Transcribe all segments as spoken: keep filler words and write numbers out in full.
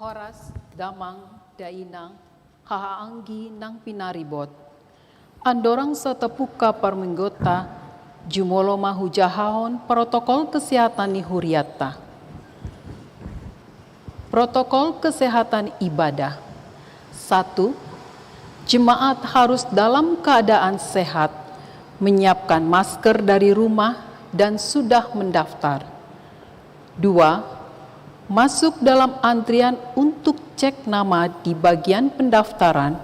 Horas, damang, dainang, hahaanggi nang pinaribot. Andorang so tapungka parmingguonta, jumolo ma hujahahon protokol kesehatan ni hurianta. Protokol kesehatan ibadah. Satu, jemaat harus dalam keadaan sehat, menyiapkan masker dari rumah dan sudah mendaftar. Dua, masuk dalam antrian untuk cek nama di bagian pendaftaran,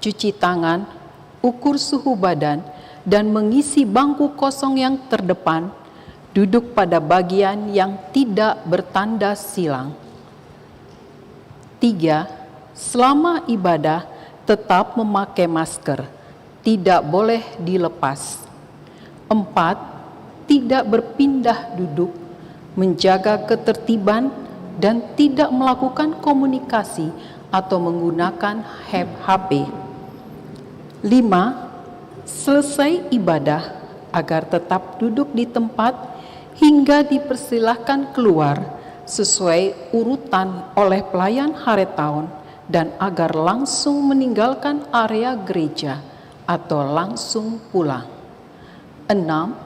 cuci tangan, ukur suhu badan, dan mengisi bangku kosong yang terdepan, duduk pada bagian yang tidak bertanda silang. Tiga, selama ibadah tetap memakai masker, tidak boleh dilepas. Empat, tidak berpindah duduk, menjaga ketertiban, dan tidak melakukan komunikasi atau menggunakan he-, H P. Lima, selesai ibadah agar tetap duduk di tempat hingga dipersilahkan keluar sesuai urutan oleh pelayan haretaon dan agar langsung meninggalkan area gereja atau langsung pulang. Enam,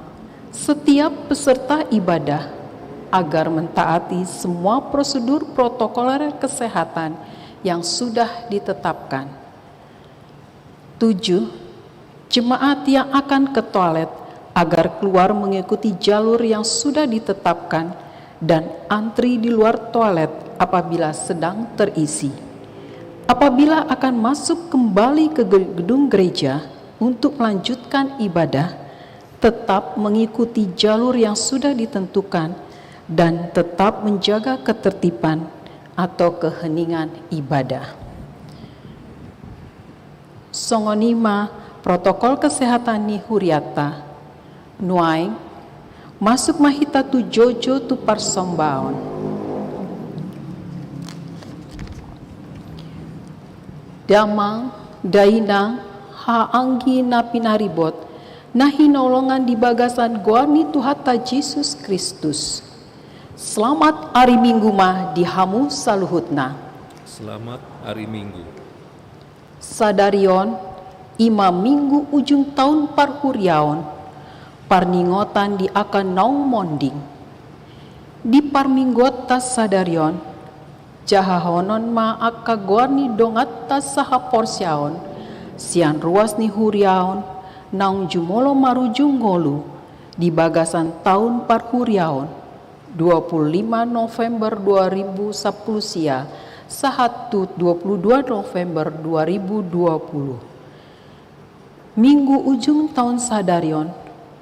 setiap peserta ibadah agar mentaati semua prosedur protokoler kesehatan yang sudah ditetapkan. Tujuh, jemaat yang akan ke toilet agar keluar mengikuti jalur yang sudah ditetapkan dan antri di luar toilet apabila sedang terisi. Apabila akan masuk kembali ke ge-, gedung gereja untuk melanjutkan ibadah, tetap mengikuti jalur yang sudah ditentukan dan tetap menjaga ketertiban atau keheningan ibadah. Songon i ma protokol kesehatan ni hurianta. Nuaeng, masuk ma hita tu jojo tu parsombaon. Damang, dainang, hahaanggi na pinaribot, na hinaholongan di bagasan goar ni Tuhanta Jesus Kristus. Selamat ari Minggu ma di hamu saluhutna. Selamat ari Minggu. Sadari on, i ma Minggu ujung taon parhuriaon, parningotan di angka naung monding. Di parmingguonta sadari on, jahahonon ma angka goar ni donganta sahaporseaon, sian ruas ni huriaon, naung jumolo marujung ngolu, di bagasan taon parhuriaon, dua puluh lima November dua ribu sampulu sia, sahat tu dua puluh dua November dua ribu dua puluh. Minggu ujung taon sadari on,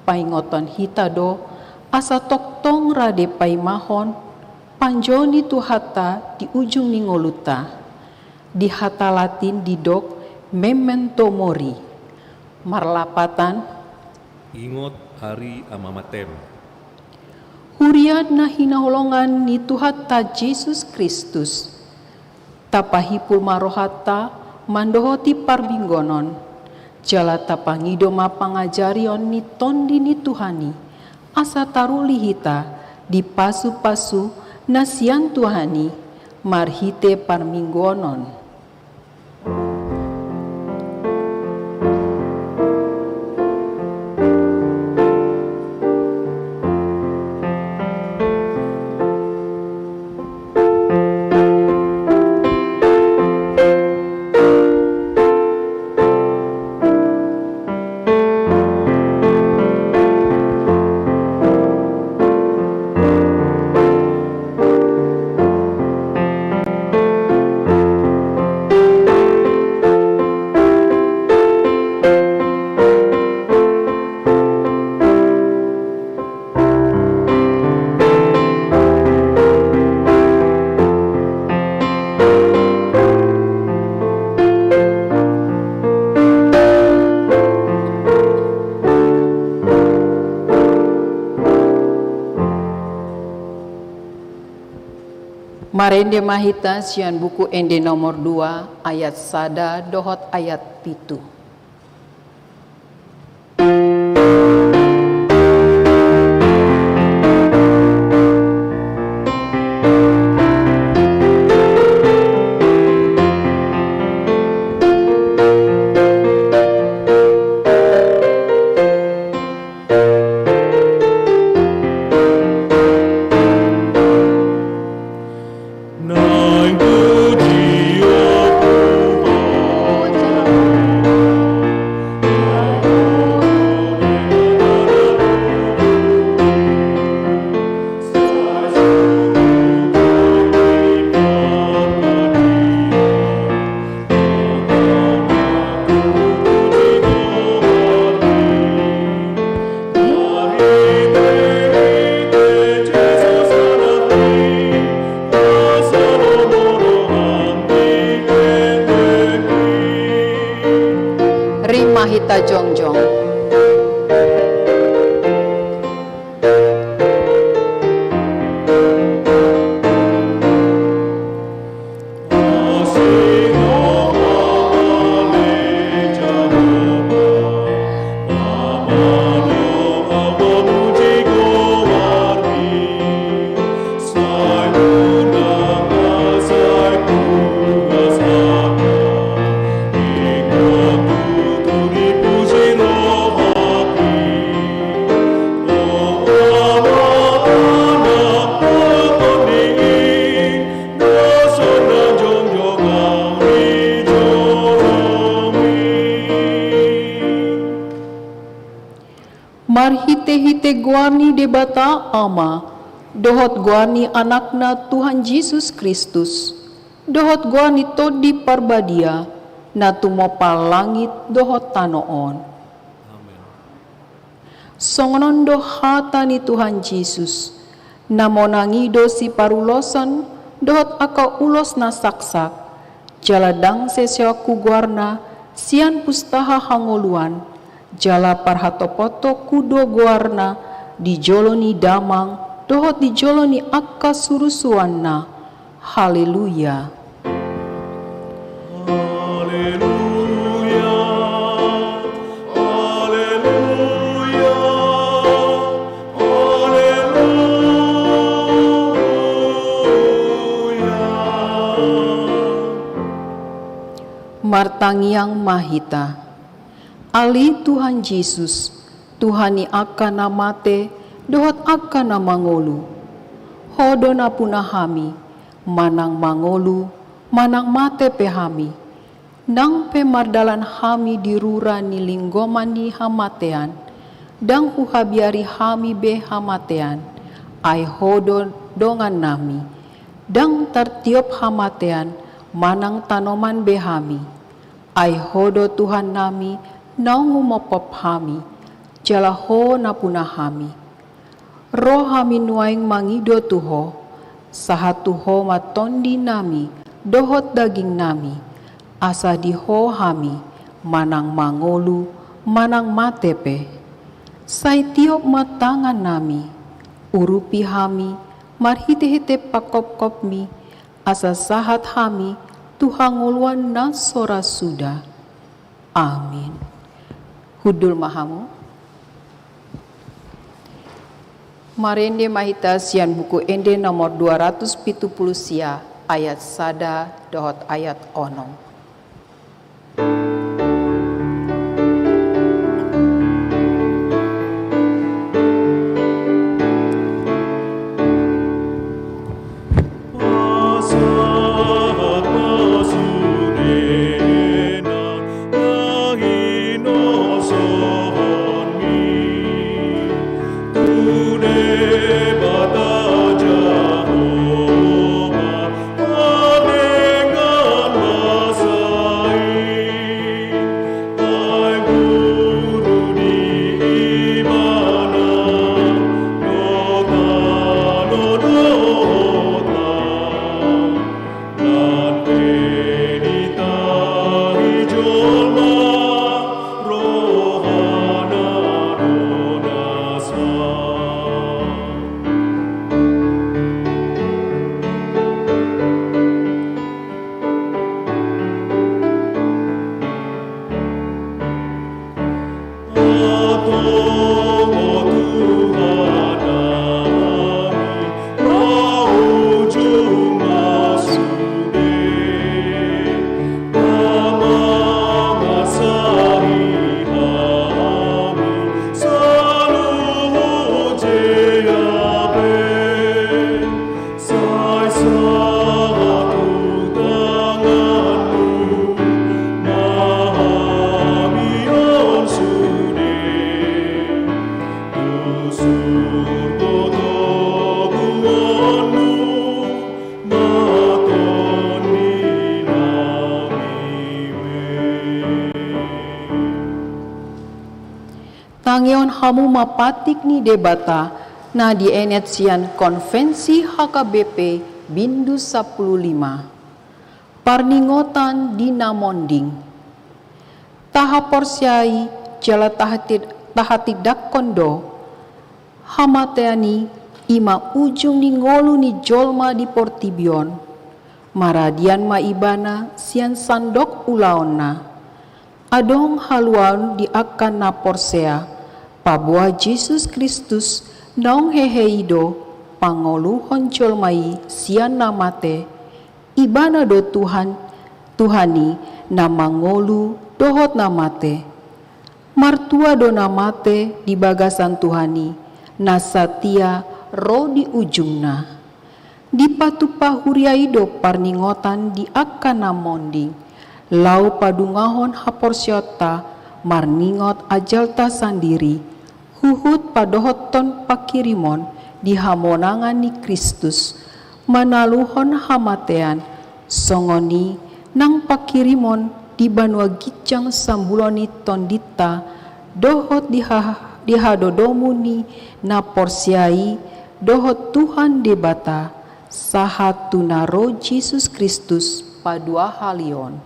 paingoton hita do, asa tongtong rade paimahon, panjou ni Tuhanta di ujung ni ngolunta. Di hata Latin didok memento mori. Marlapatan. Ingot ari hamatean. Huria na hinaholongan ni Tuhanta Jesus Kristus. Tapahimpul ma rohanta mandohoti parmingguon on. Jala tapangido ma pangajarion ni Tondi ni Tuhan i. Asa taruli hita di pasu-pasu na sian Tuhan i marhite parmingguon on. Marende ma hita sian Buku Ende nomor dua, ayat sada dohot ayat pitu. Hita jongjong. Marhitehite goar ni Debata Ama, dohot goar ni Anakna Tuhan Jesus Kristus, dohot goar ni Tondi Parbadia, na tumompa langit dohot tano on. Songon on do hata ni Tuhan Jesus, na monang i do siparulosan dohot angka ulos na saksak, jala ndang seseokku goarna sian pustaha hangoluan, jala parhatopotonku do goarna di jolo ni Damang dohot di jolo ni angka surusuanna. Haleluya. Haleluya. Haleluya. Haleluya. Martangiang ma hita. Ale Tuhan Jesus, Tuhan ni angka na mate dohot angka na mangolu. Ho do nampuna hami, manang mangolu, manang mate pe hami. Nang pe mardalan hami di rura ni linggoman ni hamatean, ndang huhabiari hami be hamatean, ai Ho do dongannami. Ndang tartiop hamatean manang tanoman be hami. Ai Ho do Tuhannami, naung umophop hami, jala Ho nampuna hami. Ro hami nuaeng mangido tu Ho, sahat tu Ho ma tondinami dohot dagingnami, asa di Ho hami manang mangolu manang mate pe. Sai tiop ma tangannami, urupi hami marhitehite panghophopmi, asa sahat hami tu hangoluan na so ra suda. Amin. Hundul ma hamu. Marende ma hita sian Buku Ende nomor dua ratus pitu pulu sia, ayat sada dohot ayat onom. Tangihon hamu ma patik ni Debata na dienet sian Konvensi H K B P Bindu sampulu lima. Parningotan di na monding. Tahaporseai jala tahatid-, tahatindangkon do, hamatean i, i ma ujung ni ngolu ni jolma di portibi on. Maradian ma ibana sian sandok ulaonna. Adong haluaon di angka na porsea, paboa Jesus Kristus naung hehe i do pangoluhon jolma i sian na mate. Ibana do Tuhan, Tuhan i na mangolu dohot na mate. Martua do na mate di bagasan Tuhan i, na satia ro di ujungna. Dipatupa huria i do parningotan di angka na monding, laho padungahon haporseaonta marningot ajalta sandiri, huhut padohothon pangkirimon di hamonangan ni Kristus, manaluhon hamatean, songon i nang pangkirimon di banua ginjang sambulo ni tondinta, dohot di ha-, di hadodomu ni na porsea i dohot Tuhan Debata, sahat tu na ro Jesus Kristus paduahalihon.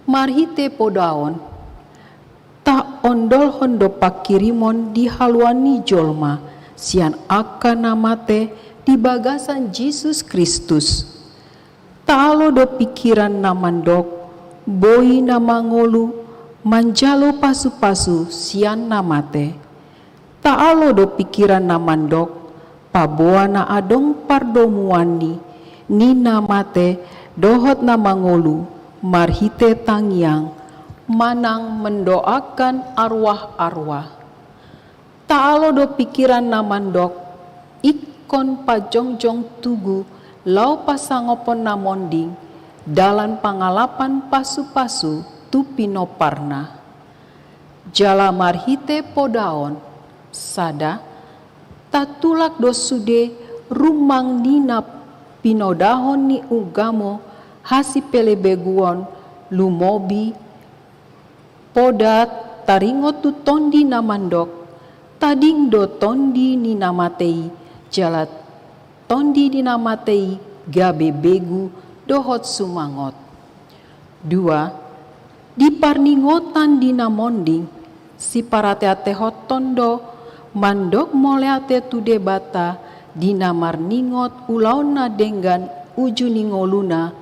Marhite podaon, taondolhon do pangkirimon di haluaon ni jolma sian angka na mate di bagasan Jesus Kristus. Taalo do pingkiran na mandok, boi na mangolu manjalo pasupasu sian na mate. Taalo do pingkiran na mandok, paboa na adong pardomuan ni, ni na mate dohot na mangolu marhite tangiang manang mendoakan arwah-arwah. Taalo do pingkiran na mandok, ingkon pajongjong tugu laho pasangaphon na monding dalan pangalapan pasupasu tu pinomparna. Jala marhite podaon, sada, tatulak do sude rumang ni na pinodahon ni ugamo hasipelebeguon, lumobi poda taringot tu tondi na mandok, tading do tondi ni na mate i, jala tondi ni na mate i gabe begu dohot sumangot. Dua, di parningotan di na monding, siparateatehonhon do mandok mauliate tu Debata di na marningot ulaonna denggan uju ni ngoluna,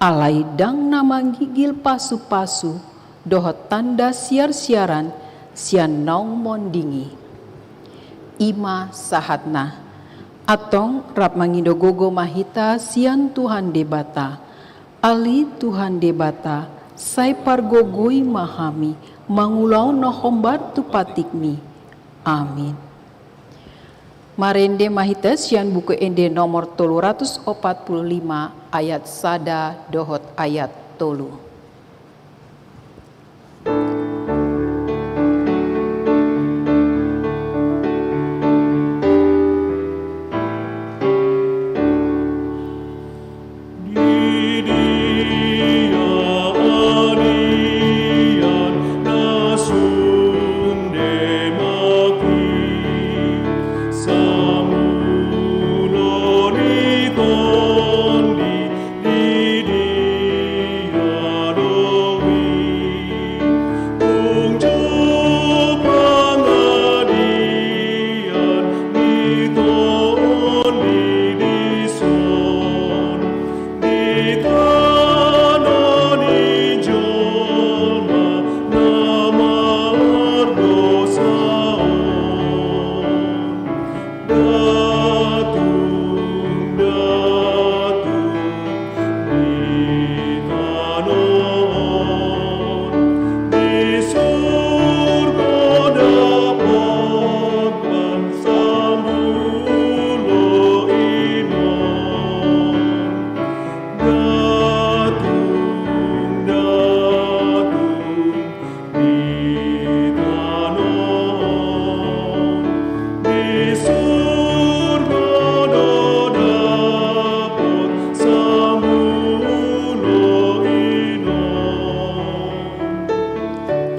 alai ndang na manggigil pasupasu dohot tanda siarsiaran sian naung monding i. I ma sahatna. Antong rap mangido gogo ma hita sian Tuhan Debata. Ale Tuhan Debata, sai pargogoi ma hami mangulahon na hombar tu patikmi. Amin. Marende ma hita sian Buku Ende nomor tolu ratus opat pulu lima, ayat sada dohot ayat tolu.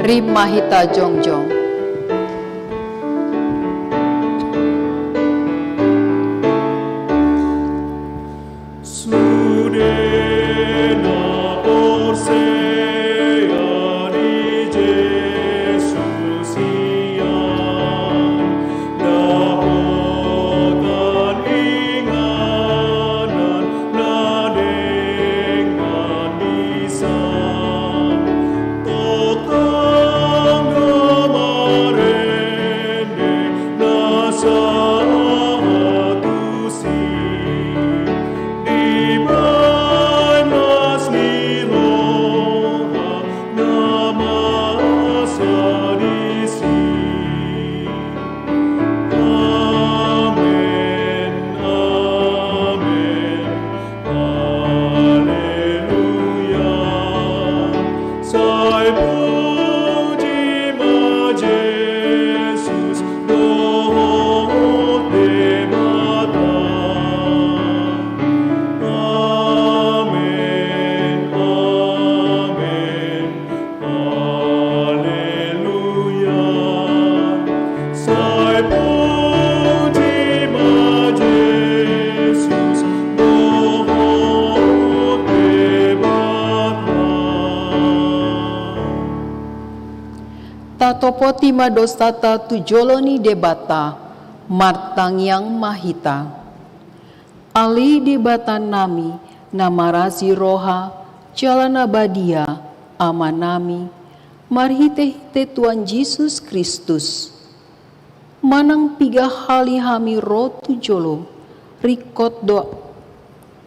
Rap ma hita jongjong. Sude na porsea di Puji ma Jesus dohot Debata. Amen, amen, haleluya. Sai puji ma Jesus dohot Debata. Tatopoti ma dosanta tu jolo ni Debata, martangiang ma hita. Ale Debatanami, na marasi roha, jala na badia, Amanami, marhitehite Tuhan Jesus Kristus. Manang piga hali hami ro tu jolom, ringkot do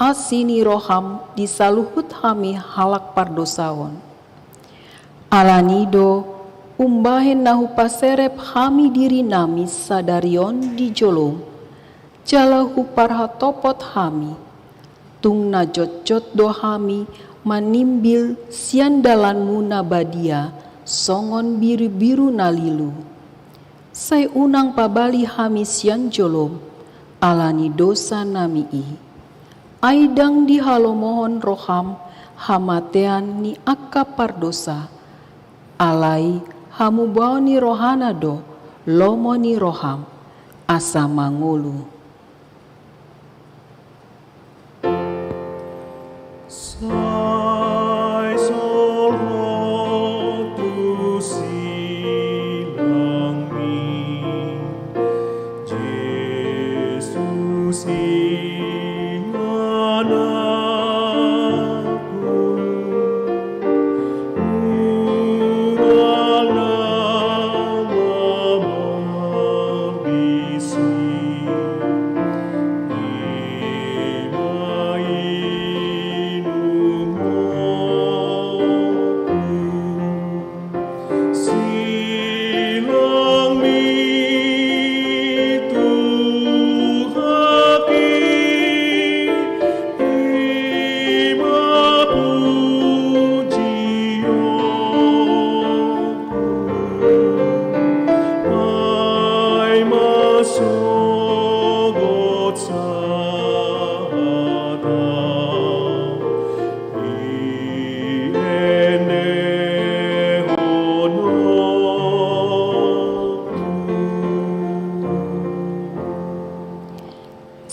asi ni roham di saluhut hami halak pardosa on. Alani do, umbahen na hupaserep hami dirinami sadari on di jolom, jala huparhatopot hami, tung na jotjot do hami manimbil sian dalanmu na badia songon birubiru na lilu. Sai unang pabali hami sian jolom, ala ni dosanami i. Ai ndang dihalomohon roham hamatean ni angka pardosa, alai hamubaon ni rohana do lomo ni roham, asa mangolu. Sai solhot tu silangmi, Jesus i anakku.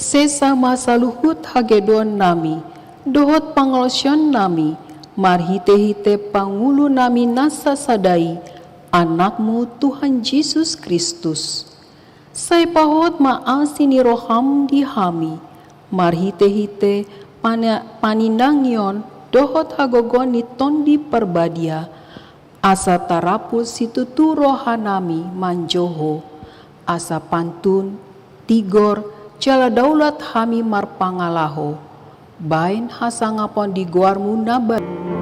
Sesa ma saluhut hagedonnami dohot pangalaosionnami marhitehite pangulunami na sasada i, Anakmu Tuhan Jesus Kristus. Sai pahot ma asi ni roham di hami marhitehite pana-, panindangion dohot hagogoon ni Tondi Parbadia, asa tarapul situtu rohanami manjou Ho, asa pantun, tigor, jala daulat hami marpangalaho baen hasangapon di goarmu na badia.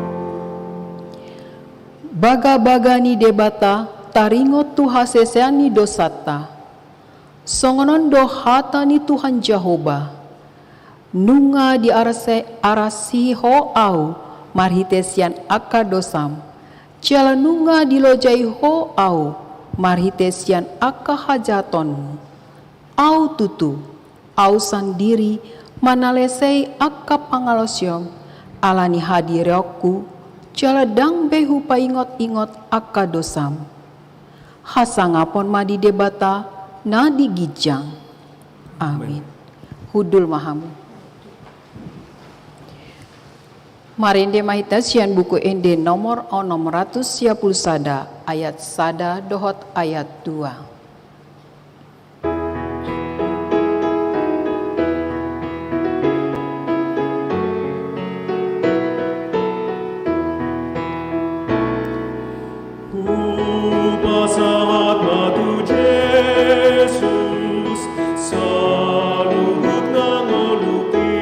Bagabaga ni Debata taringot tu hasesean ni dosanta. Songon on do hata ni Tuhan Jahowa: Nunga diarasi, arasi Ho Ahu marhite sian angka dosam, jala nunga dilojai Ho Ahu marhite sian angka hajahatonmu. Ahu tutu, Ahu sandiri manalesei angka pangalaosion ala ni hadirionku, jala ndang be hupaingotingot angka dosam. Hasangapon ma di Debata na di ginjang. Amin. Hundul ma hamu. Marende ma hita sian Buku Ende nomor onom ratus sia pulu sada, ayat sada dohot ayat dua. Hupasahat ma tu Jesus saluhut na ngolungki,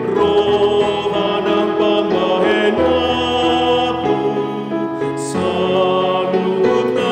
roha nang pambahenanku saluhut na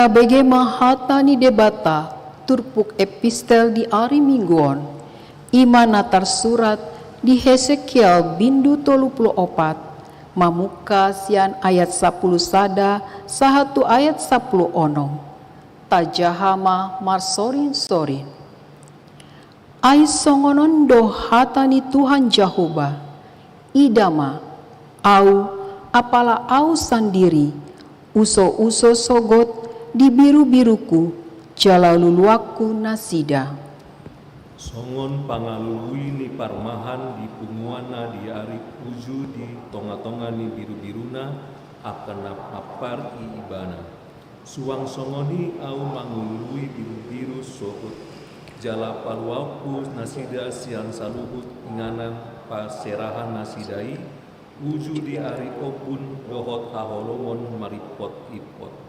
Tabege ma hata ni Debata, turpuk epistel di ari Minggu on. I ma na tarsurat di Hesekiel bindu tolu pulu opat, mamungka sian ayat sapulu sada sahat tu ayat sapulu onom. Tajaha ma marsorinsorin. Ai songon on do hata ni Tuhan Jahowa: Ida ma, Ahu, apala Ahu sandiri, usouso sogot di birubiruku, jala luluanku nasida. Songon pangalului ni parmahan di punguanna di ari uju di tongatonga ni birubiruna angka na mampar i ibana. Suang songon i Ahu mangalului birubiru sogot, jala paluaonku nasida sian saluhut inganan parserahan nasida i, uju di ari ombun dohot haholomon maripotimpot.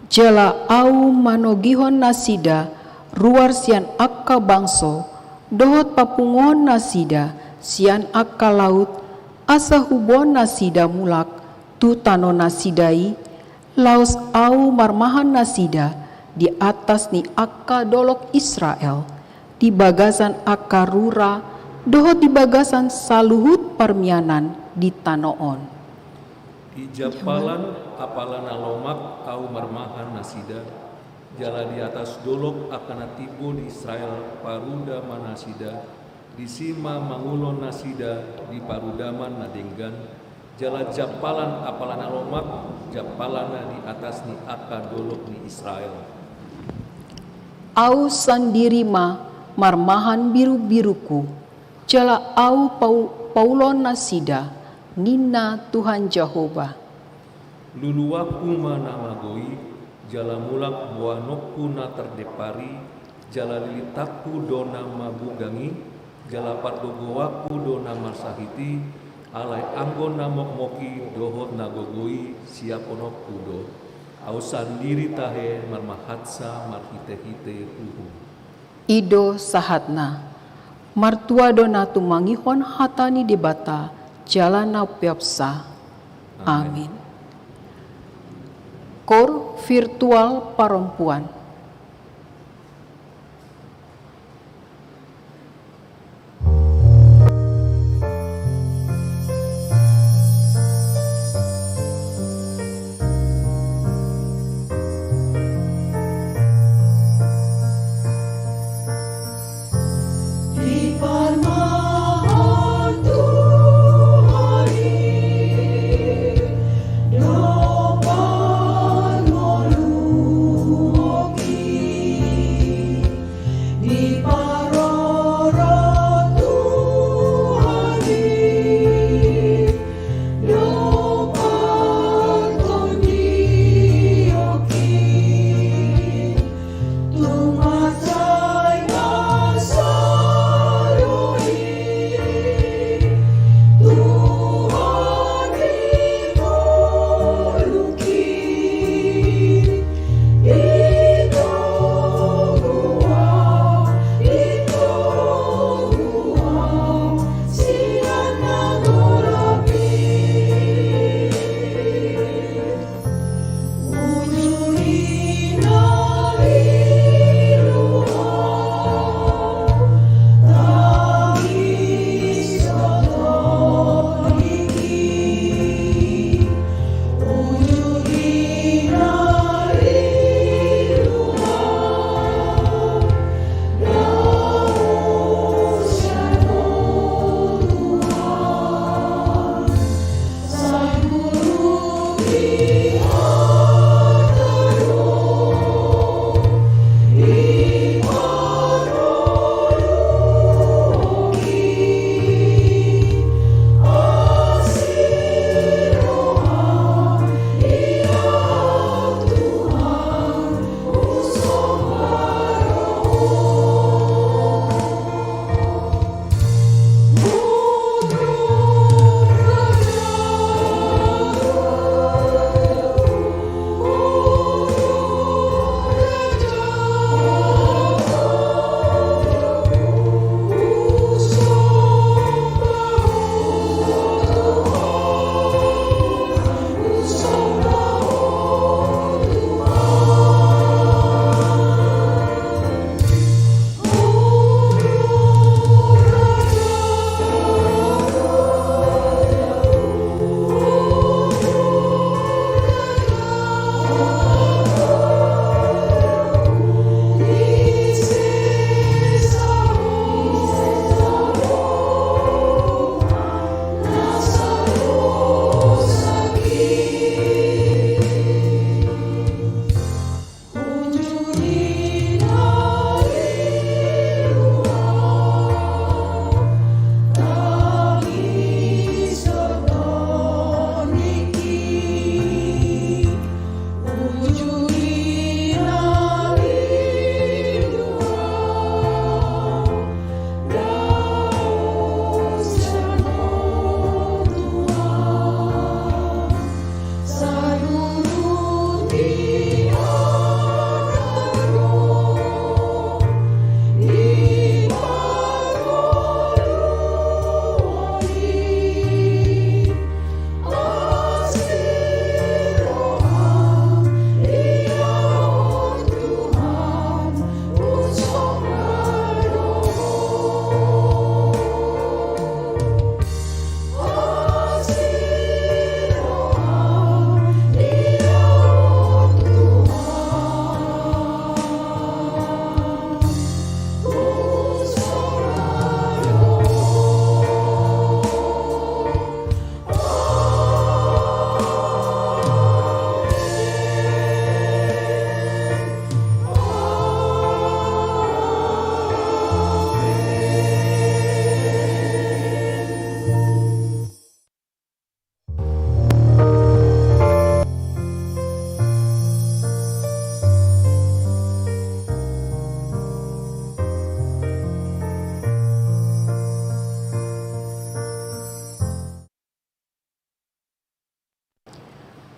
Jala Ahu manogihon nasida ruar sian angka bangso, dohot papunguhon nasida sian angka laut, asa huboan nasida mulak tu tano nasida i, laos Ahu marmahan nasida di atas ni angka dolok Israel, di bagasan angka rura, dohot di bagasan saluhut parmianan di tano on. Di jampalan apala na lomak Ahu marmahan nasida, jala di atas dolok angka na timbo di Israel paruda ma nasida, disi ma mangulon nasida di parudaman na denggan, jala jampalan apala na lomak, jampalanna di atas ni angka dolok ni Israel. Ahu sandiri ma marmahan birubiruku, jala Ahu pau-, paulon nasida, ninna Tuhan Jahowa. Luluanku ma na mago i, jala mulak boanonku na tardempar i, jala lilitanku do na mabugang i, jala pargogoanku do na marsahit i, alai anggo na mokmok i dohot na gogo i siapononku do. Ahu sandiri tahe marmahansa marhitehite huhut. I do sahatna. Martua do na tumangihon hata ni Debata jala na umpeopsa. Amin. Amin. Koor virtual parompuan.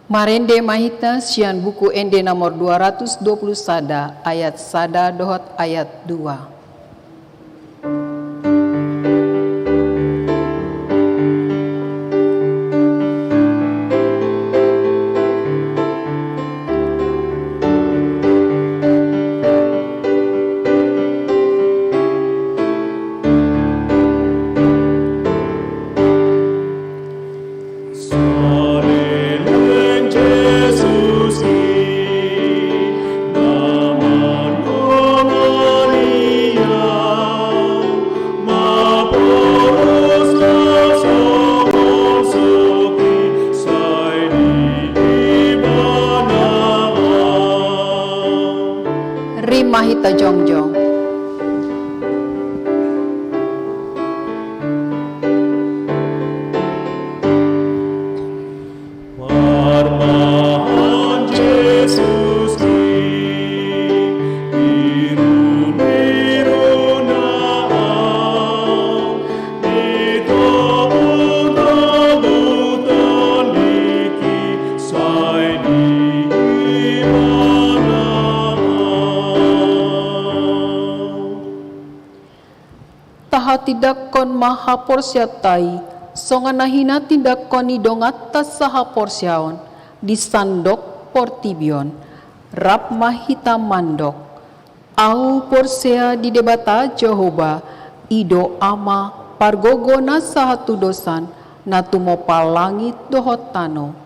Marende ma hita sian Buku Ende nomor dua ratus dua puluh sada, ayat sada dohot ayat dua. Saleleng Jesus i na manongoni au, maporus na songon soki sai di Ibana au. Rima hita jongjong. Parmahan Jesus i, irungiru na au, di togu-togu tandiki sai di Ibana au. Tahatindangkon ma haporseaonta i, songon na hinatindangkon ni donganta sahaporseaon di sandok portibi on. Rap ma hita mandok: Ahu porsea di Debata Jahowa, i do Ama, pargogo na sahatudosan, na tumompa langit dohot tano.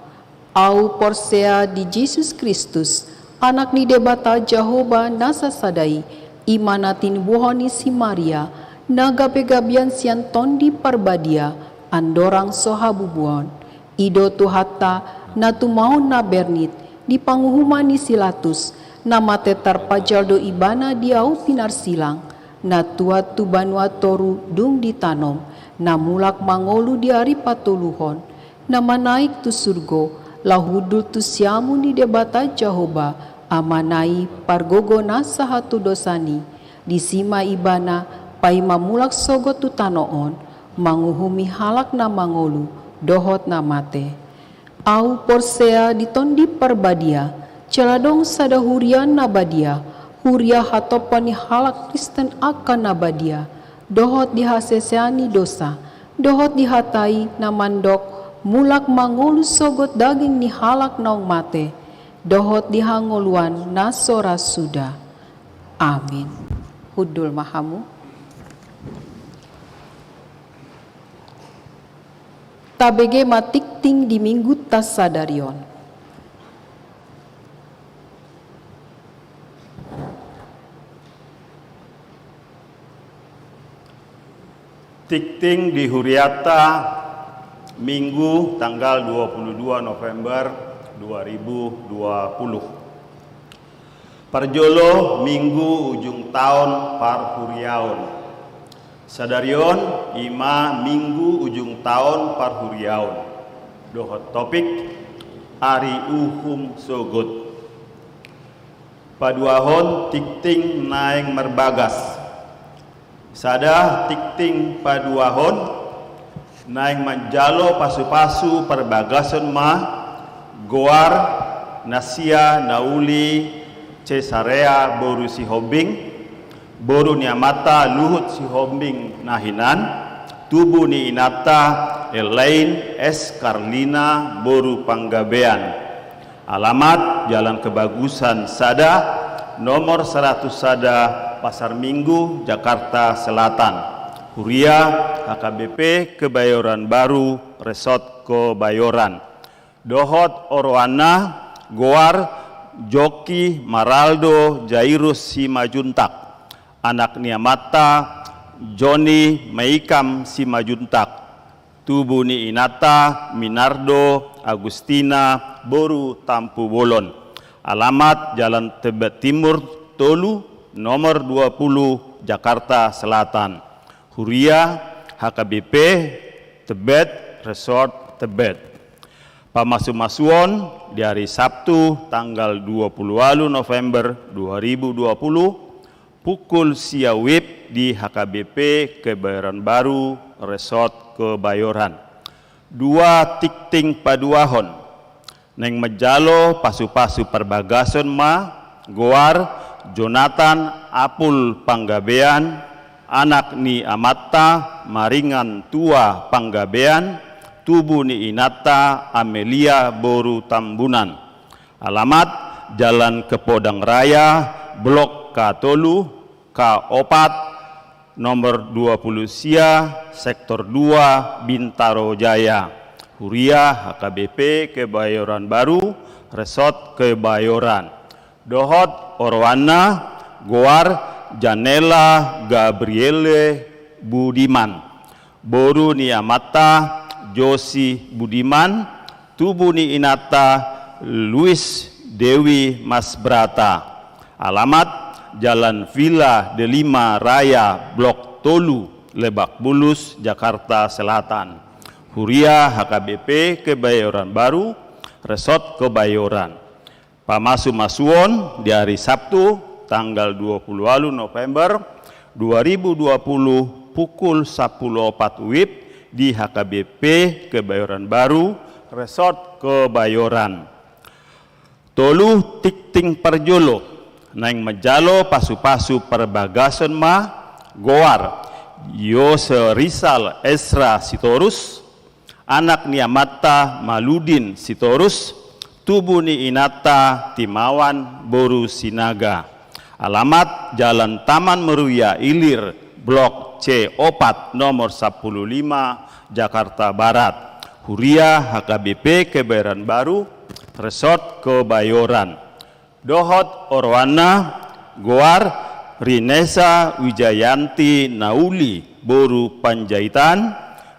Ahu porsea di Jesus Kristus, Anak ni Debata Jahowa na sasada i, i ma na tinubuhon ni si Maria, na gabe gabean sian Tondi Parbadia, andorang so habubuhon. I do Tuhanta, na tumaon na bernit, di panguhuman ni si Latus, na mate tarpajal do Ibana di ahu pinarsilang, na tuat tu banua toru dung ditanom, na mulak mangolu di ari patoluhon, na manaek tu surgo, laho hundul tu siamun ni Debata Jahowa, Amana i, pargogo na sahatudosan i. Disi ma Ibana paima mulak sogot tu tano on, manguhumi halak na mangolu dohot na mate. Ahu porsea di Tondi Parbadia, jala adong sada huria na badia, huria hatopan ni halak Kristen angka na badia, dohot di hasesean ni dosa, dohot di hata i na mandok mulak mangolu sogot daging ni halak naung mate, dohot di hangoluan na so ra suda. Amin. Hundul ma hamu. Tabege ma tingting di Mingguta sadari on. Tingting di huriata, Minggu tanggal dua puluh dua November dua ribu dua puluh. Parjolo, Minggu ujung taon parhuriaon. Sadari on i ma Minggu ujung taon parhuriaon, dohot topik: Ari uhum sogot. Paduahon, tingting naeng marbagas. Sada, tingting paduahon, naeng manjalo pasupasu parbagason ma goar Nasia na uli Cesarea boru Sihombing, boru ni amanta Luhut Sihombing na hinan, tubu ni inanta Elaine S. Karlina boru Panggabean. Alamat Jalan Kebagusan sada, nomor saratus sada, Pasar Minggu, Jakarta Selatan. Huria H K B P Kebayoran Baru, Resort Kebayoran. Dohot oroanna, goar Joki Maraldo Jairus Simanjuntak, anak ni amanta Joni Meikam Simanjuntak, tubu ni inanta Minardo Agustina boru Tampubolon. Alamat Jalan Tebet Timur tolu, nomor dua puluh, Jakarta Selatan. Huria H K B P Tebet, Resort Tebet. Pamasumasuon di hari Sabtu tanggal dua puluh walu November dua ribu dua puluh, pukul sia WIB di H K B P Kebayoran Baru, Resort Kebayoran. Dua tingting paduahon. Naeng manjalo pasupasu parbagason ma goar Jonathan Apul Panggabean, anak ni amanta Maringan Tua Panggabean, tubu ni inanta Amelia boru Tambunan. Alamat Jalan Kepodang Raya, Blok K tolu, K opat, nomor dua puluh sia, Sektor dua, Bintaro Jaya. Huria H K B P Kebayoran Baru, Resort Kebayoran. Dohot oroanna, goar Janela Gabriele Budiman, boru ni amanta Josi Budiman, tubu ni inanta Luis Dewi Masbrata. Alamat Jalan Villa Delima Raya, Blok tolu, Lebak Bulus, Jakarta Selatan. Huria H K B P Kebayoran Baru, Resort Kebayoran. Pamasumasuon di hari Sabtu tanggal dua puluh walu November dua ribu dua puluh, pukul sapuluh opat WIB di H K B P Kebayoran Baru, Resort Kebayoran. Tolu tingting parjolo, naeng manjalo pasupasu parbagason ma goar Yose Rizal Esra Sitorus, anak ni amanta Maludin Sitorus, tubu ni inanta Timawan boru Sinaga. Alamat Jalan Taman Meruya Ilir, Blok C opat, nomor sapuluh lima, Jakarta Barat. Huria H K B P Kebayoran Baru, Resort Kebayoran. Dohot oroanna, goar Rinesa Wijayanti Nauli boru Panjaitan,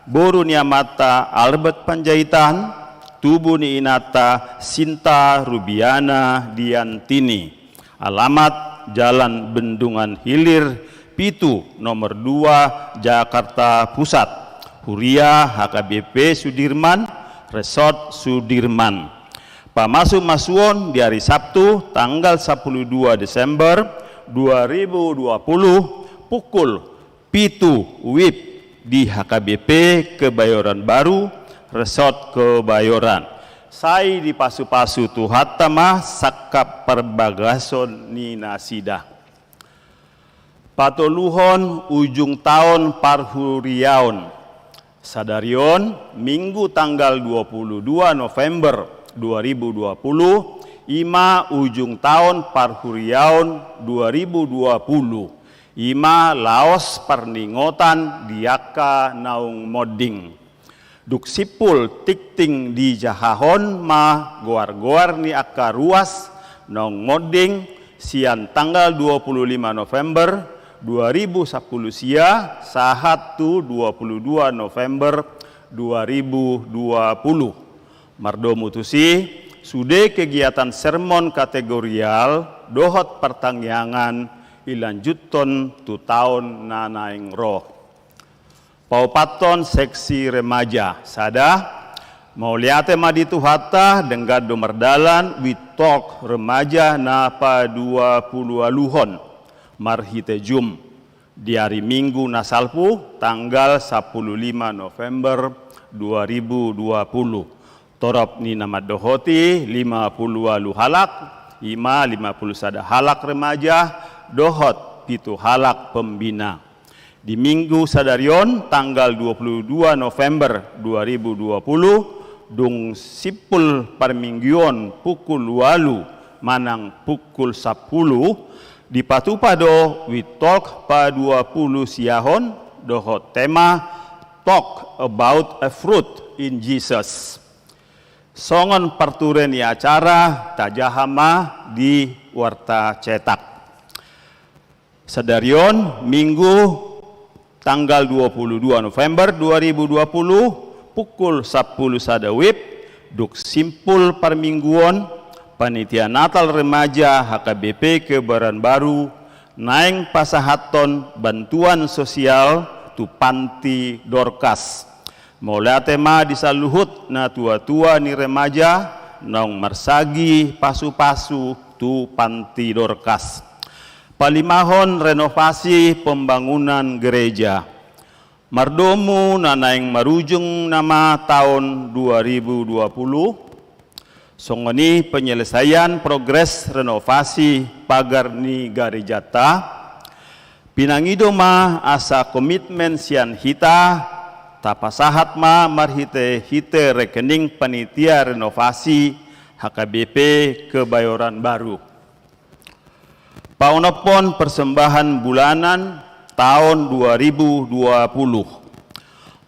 boru ni amanta Albert Panjaitan, tubu ni inanta Sinta Rubiana Diantini. Alamat Jalan Bendungan Hilir pitu, nomor dua, Jakarta Pusat. Huria H K B P Sudirman, Resort Sudirman. Pamasumasuon di hari Sabtu tanggal sapuluh dua Desember dua ribu dua puluh, pukul pitu WIB di H K B P Kebayoran Baru, Resort Kebayoran. Sai dipasupasu Tuhanta ma sangkap parbagason ni nasida. Patoluhon ujung taon parhuriaon. Sadari on, Minggu tanggal dua puluh dua November dua ribu dua puluh, i ma ujung taon parhuriaon dua ribu dua puluh. I ma laos parningotan di angka naung monding. Dung simpul tingting dijahahon ma goar-goar ni angka ruas naung monding sian tanggal dua puluh lima November dua ribu sapuluh sia sahat tu dua puluh dua November dua ribu dua puluh. Mardomu tusi, sude kegiatan sermon kategorial dohot partangiangan ilanjuthon tu taon na naeng ro. Paopathon seksi remaja. Sada, mauliate ma di Tuhanta, denggan do mardalan WeTalk Remaja na paduapuluualuhon marhite Zoom di ari Minggu na salpu, tanggal sapuluh lima November dua ribu dua puluh. Torop ni na mandohoti lima pulu ualu halak, ima lima pulu sada halak remaja, dohot pitu halak pembina. Di minggu sadari on, tanggal dua pulu dua November dua ribu dua pulu, dung simpul parmingguon pukul ualu manang pukul sampulu, dipatupa do WeTalk paduapulusiahon dohot tema Talk about a Fruit in Jesus. Songon parture ni acara, tajaha ma di warta cetak. Sadari on, Minggu, tanggal dua pulu dua November dua ribu dua pulu, pukul sampulu sada WIB, dung simpul parmingguon, Panitia Natal Remaja H K B P Kebayoran Baru naeng pasahathon bantuan sosial tu Panti Dorkas. Mauliate ma di saluhut natuatua ni remaja naung marsagi pasupasu tu Panti Dorkas. Palimahon, renovasi pembangunan gereja. Mardomu na naeng marujung nama taon dua ribu dua pulu, songon i penyelesaian progres renovasi pagar ni garejanta. Pinangido ma asa komitmen sian hita, tapasahat ma marhitehite rekening panitia renovasi H K B P Kebayoran Baru. Paonomhon persembahan bulanan taon dua ribu dua pulu.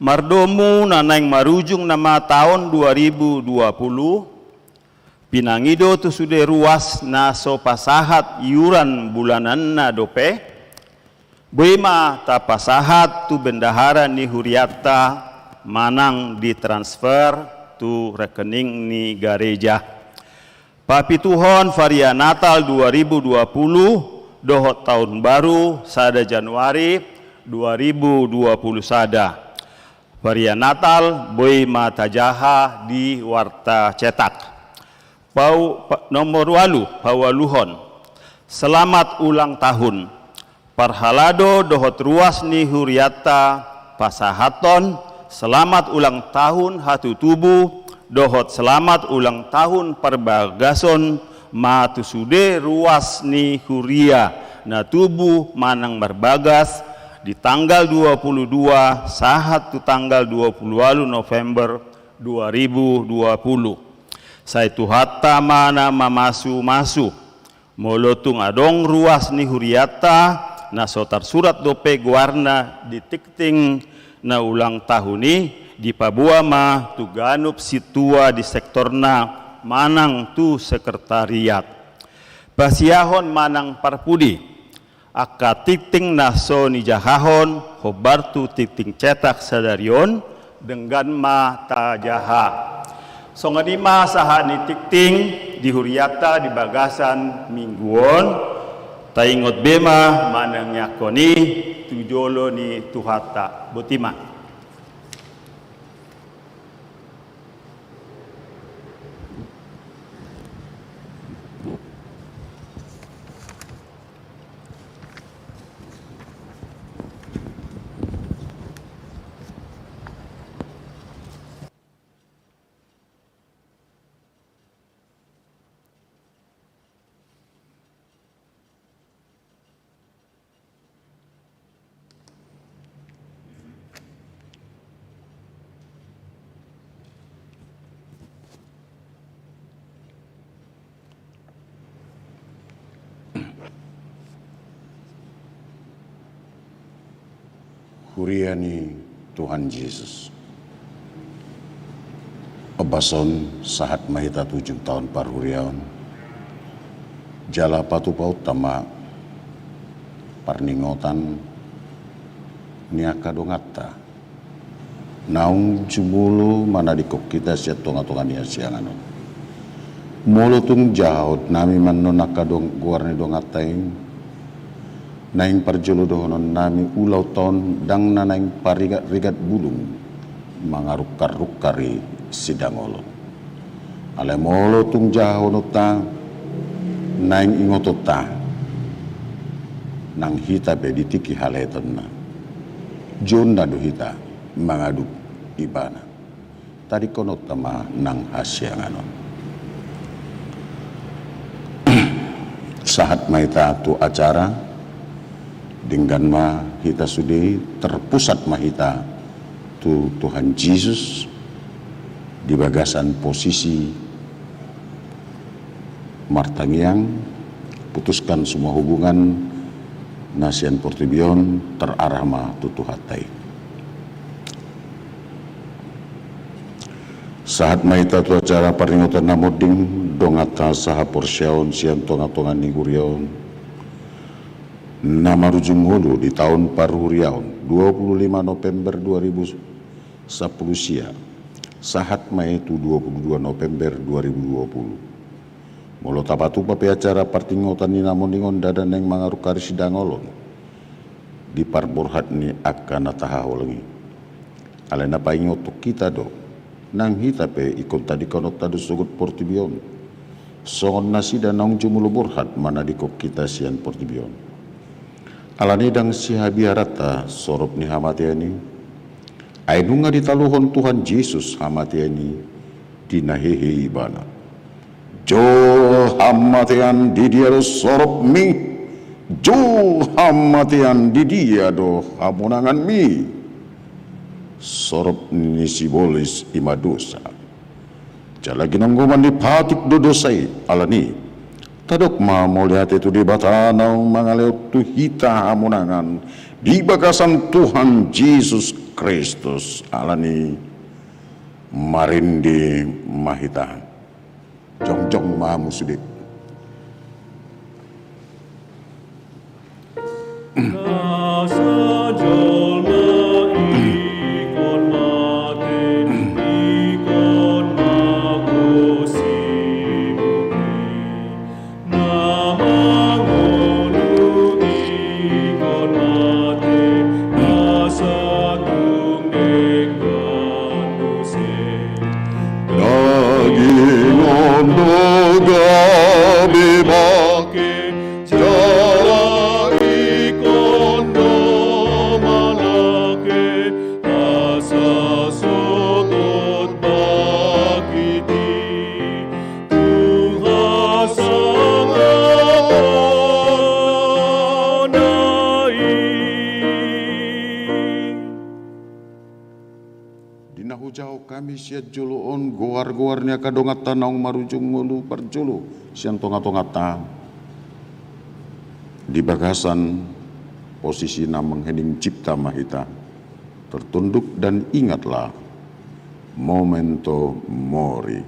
Mardomu na naeng marujung nama taon dua ribu dua pulu, pinangido tu sude ruas na so pasahat iuran bulananna dope, boi ma tapasahat tu bendahara ni hurianta manang ditransfer tu rekening ni gareja. Papituhon, varia Natal dua ribu dua pulu dohot taon baru sada Januari dua ribu dua pulu sada. Varia Natal boi ma tajaha di warta cetak. Pau, pa, nomor ualu, paualuhon. Selamat ulang tahun. Parhalado dohot ruas ni hurianta pasahathon selamat ulang tahun hatutubu dohot selamat ulang tahun parbagason ma tu sude ruas ni huria na tubu manang marbagas di tanggal dua pulu dua sahat tu tanggal dua pulu ualu November dua ribu dua pulu. Sai Tuhanta ma na mamasumasu. Molo tung adong ruas ni hurianta na so tarsurat dope goarna di tingting na ulang tahun i, dipaboa ma tu ganup sintua di sektorna manang tu sekretariat. Pasiahon manang parpudi. Angka tingting na so nijahahon hombar tu tingting cetak sadari on, denggan ma tajaha. Songon i ma sahat ni tingting di hurianta di bagasan minggu on, taingot be ma manangiangkon i tu jolo ni Tuhanta. Boti ma. Huria ni Tuhan Jesus. Ombas on sahat ma hita tu ujung taon parhuriaon. Jala patupaonta ma parningotan ni angka donganta. Naung jumolo manadingkon hita sian tongatonga ni hasiangan on. Molo tung jahahon nami ma annon angka dong, goar ni donganta i, naeng parjolo dohonon nami ulaonta on ndang na naeng parigatrigat bulung mangarungkarrungkari sidangolon. Alai molo tung jahahononta naeng ingotonta nang hita pe di tingki halaetonna. Jonna do hita mangadup Ibana. Tadingkononta ma nang hasiangan on. Sahat ma hita tu acara, denggan ma hita sude, terpusat ma hita tu Tuhan Jesus di bagasan posisi martangiang, putuskan semua hubungan na sian portibi on, terarah ma tu Tuhanta i. Sahat ma hita tu acara parningotan na monding, donganta sahaporseaon sian tongatonga ni huria on, na marujung ngolu di taon parhuriaon, dua puluh lima November dua ribu sapuluh sia, sahat ma i tu dua puluh dua November dua ribu dua puluh. Molo tapatupa pe acara parningotan ni na monding on ndada naeng mangarungkari sidangol on di parborhat ni angka na tahaholongi. Alai na paingothon hita do, nang hita pe ingkon tadingkononta do sogot portibi on, songon nasida naung jumolo borhat manadingkon hita sian portibi on. Alani ndang sihabiaranta sorop ni hamatean i, ai nunga ditaluhon Tuhan Jesus hamatean i di na hehe Ibana. Jo hamatean, di dia do soropmi? Jo hamatean, di dia do hamonanganmi? Sorop ni sibolis i ma dosa. Jala ginonggoman ni patik do dosa i. Alani i, tadok ma mauliate tu Debata naung mangalehon tu hita hamonangan di bagasan Tuhan Jesus Kristus. Alani i, marende ma hita. Jongjong ma hamu sude. Daging on do gabe bangke, jala ingkon do malangke, asa sogot bangkit i tu hasangaponna i. Di na hujahahon hami sian jolo on goargoar ni angka donganta naung marujung ngolu parjolo sian tongatonganta, di bagasan posisi na manghining cipta ma hita, tertunduk dan ingatlah memento mori.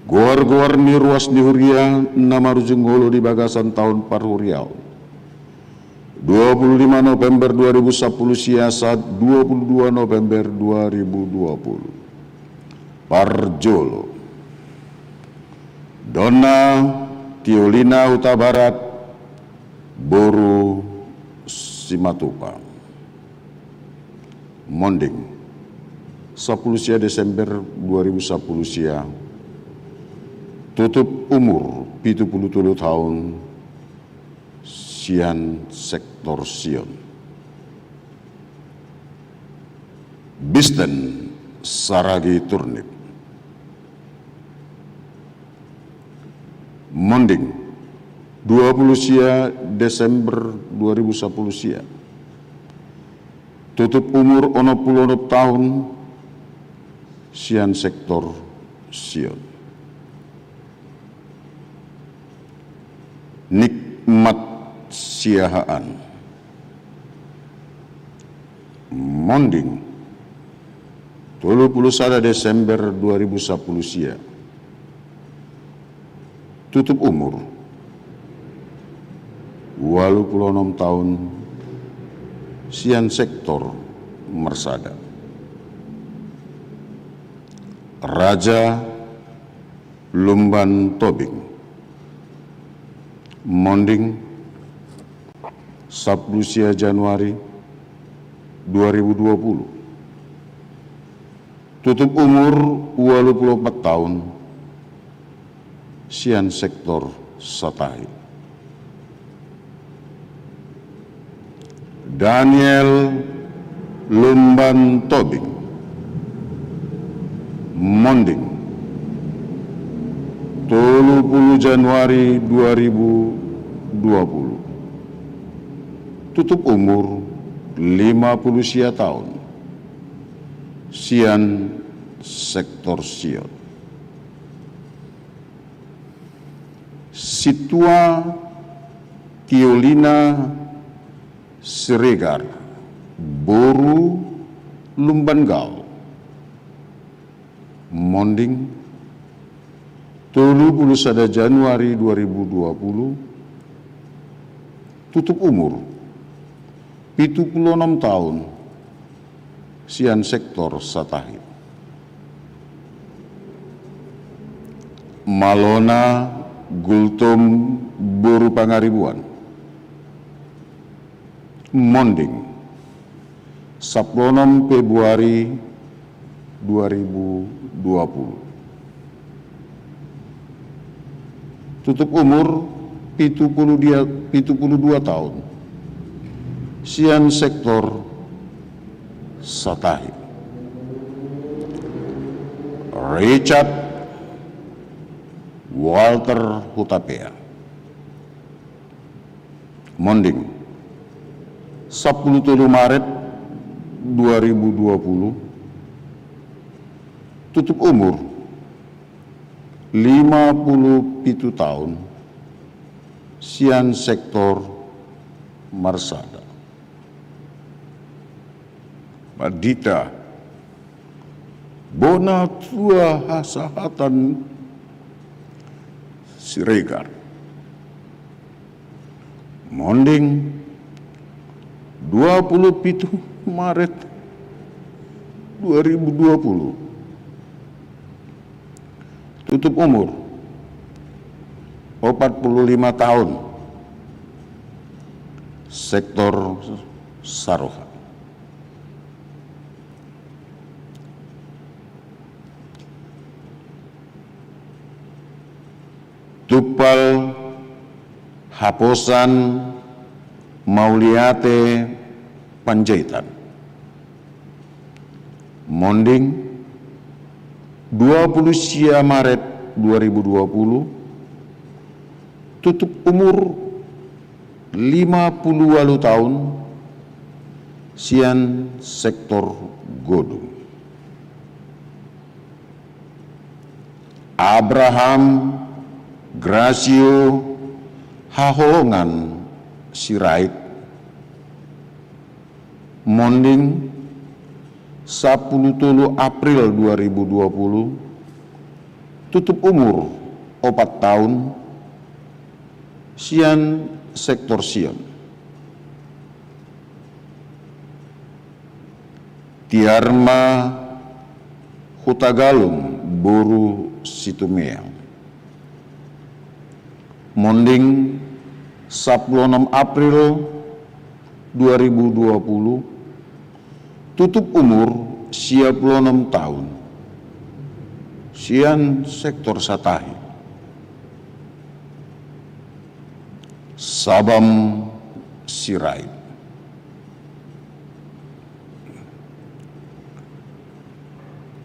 Goargoar ni ruas ni huria na marujung ngolu di bagasan taon parhuriaon, dua puluh lima November dua ribu sapuluh sia sahat dua puluh dua November dua ribu dua puluh. Parjolo, Donna Tiolina Hutabarat, boru Simatupang. Monding, sapuluh sia Desember dua ribu sapuluh sia, tutup umur pitu puluh tolu taon, sian sektor Sion. Bisten Saragi Turnip. Monding, dua puluh sia Desember dua ribu sapuluh sia, tutup umur onom puluh onom taon, sian sektor Sion. Nikmat Siahaan. Monding, tolu puluh sada Desember dua ribu sapuluh sia, tutup umur ualu puluh onom taon, sian sektor Marsada. Raja Lumban Tobing. Monding, sapuluh sia Januari dua ribu dua puluh, tutup umur ualu puluh opat taon, sian sektor Satahi. Daniel Lumban Tobing. Monding, tolu pulu Januari dua ribu dua pulu. Tutup umur, lima pulu sia taon. Sian sektor Sion. Sintua Tiolina Siregar, boru Lumban Gaol. Monding, tolu pulu sada Januari dua ribu dua pulu. Tutup umur, pitu pulu onom taon. Sian sektor Satahi. Malona Gultom, boru Pangaribuan. Monding, sampulu onom Februari dua ribu dua pulu. Tutup umur, pitu pulu dia, pitu pulu dua taon. Sian sektor Satahi. Richard Walter Hutapea. Monding, sampulu tolu Maret dua ribu dua pulu. Tutup umur, lima pulu pitu taon. Sian sektor Marsada. Pandita, bona tua hasahatan Siregar. Monding, dua pulu pitu Maret dua ribu dua pulu. Tutup umur, opat pulu lima taon. Sektor Saroha. Tumpal Haposan Mauliate Panjaitan. Monding, dua pulu sia Maret dua ribu dua pulu. Tutup umur, lima pulu ualu taon. Sian sektor Godung. Abraham Grasio Haholongan Sirait. Monding, sampulu tolu April dua ribu dua pulu. Tutup umur, opat taon. Sian sektor Sion. Tiarma Hutagalung, boru Situmeang. Monding, sampulu onom April dua ribu dua pulu. Tutup umur, sia pulu onom taon. Sian sektor Satahi. Sabam Sirait.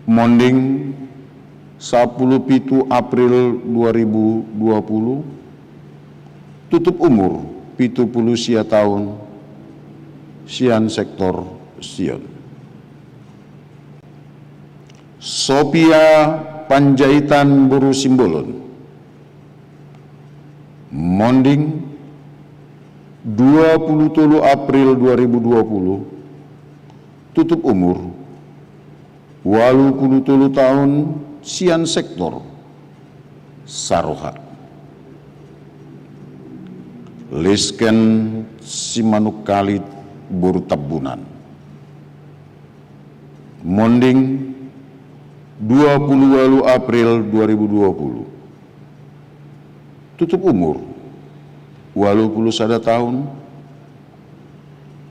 Monding, sampulu pitu April dua ribu dua pulu. Tutup umur, pitu pulu sia taon. Sian sektor Sion. Sopia Panjaitan, boru Simbolon. Monding, dua pulu tolu April dua ribu dua pulu. Tutup umur, ualu pulu tolu taon. Sian sektor Saroha. Lisken Simanungkalit, boru Tambunan. Monding, dua pulu ualu April dua ribu dua pulu. Tutup umur, ualu pulu sada taon.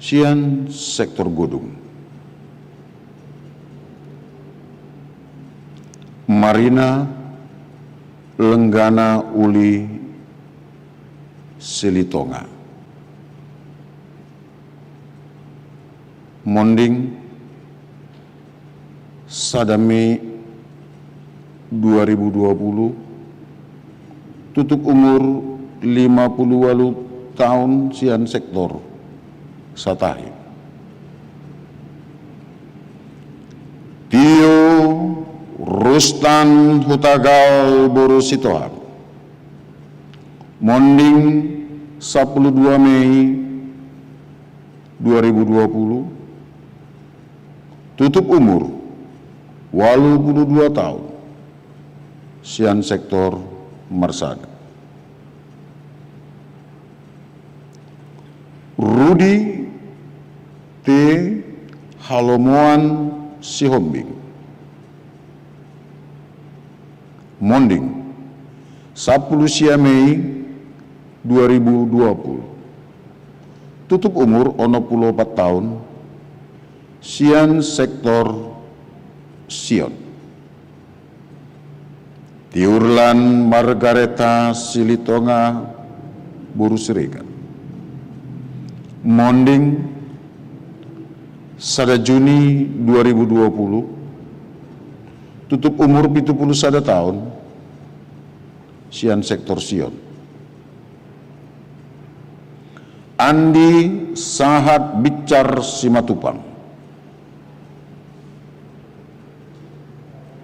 Sian sektor Godung. Marina Lenggana Uli Silitonga. Monding, sada Mei dua ribu dua puluh, tutup umur lima puluh walu taon sian sektor Satahi. Tio Rustan Hutagal boru Sitohang, monding sampulu dua Mei dua ribu dua puluh, tutup umur walu puluh dua taon, sian sektor Marsada. Rudi T Halomoan Sihombing, monding sampulu sia Mei dua ribu dua puluh, tutup umur onom puluh opat taon, sian sektor Sion. Tiurlan Margareta Silitonga boru Siregar, monding sada Juni dua ribu dua puluh, tutup umur pitu puluh sada taon, sian sektor Sion. Andi Sahat Bicar Simatupang,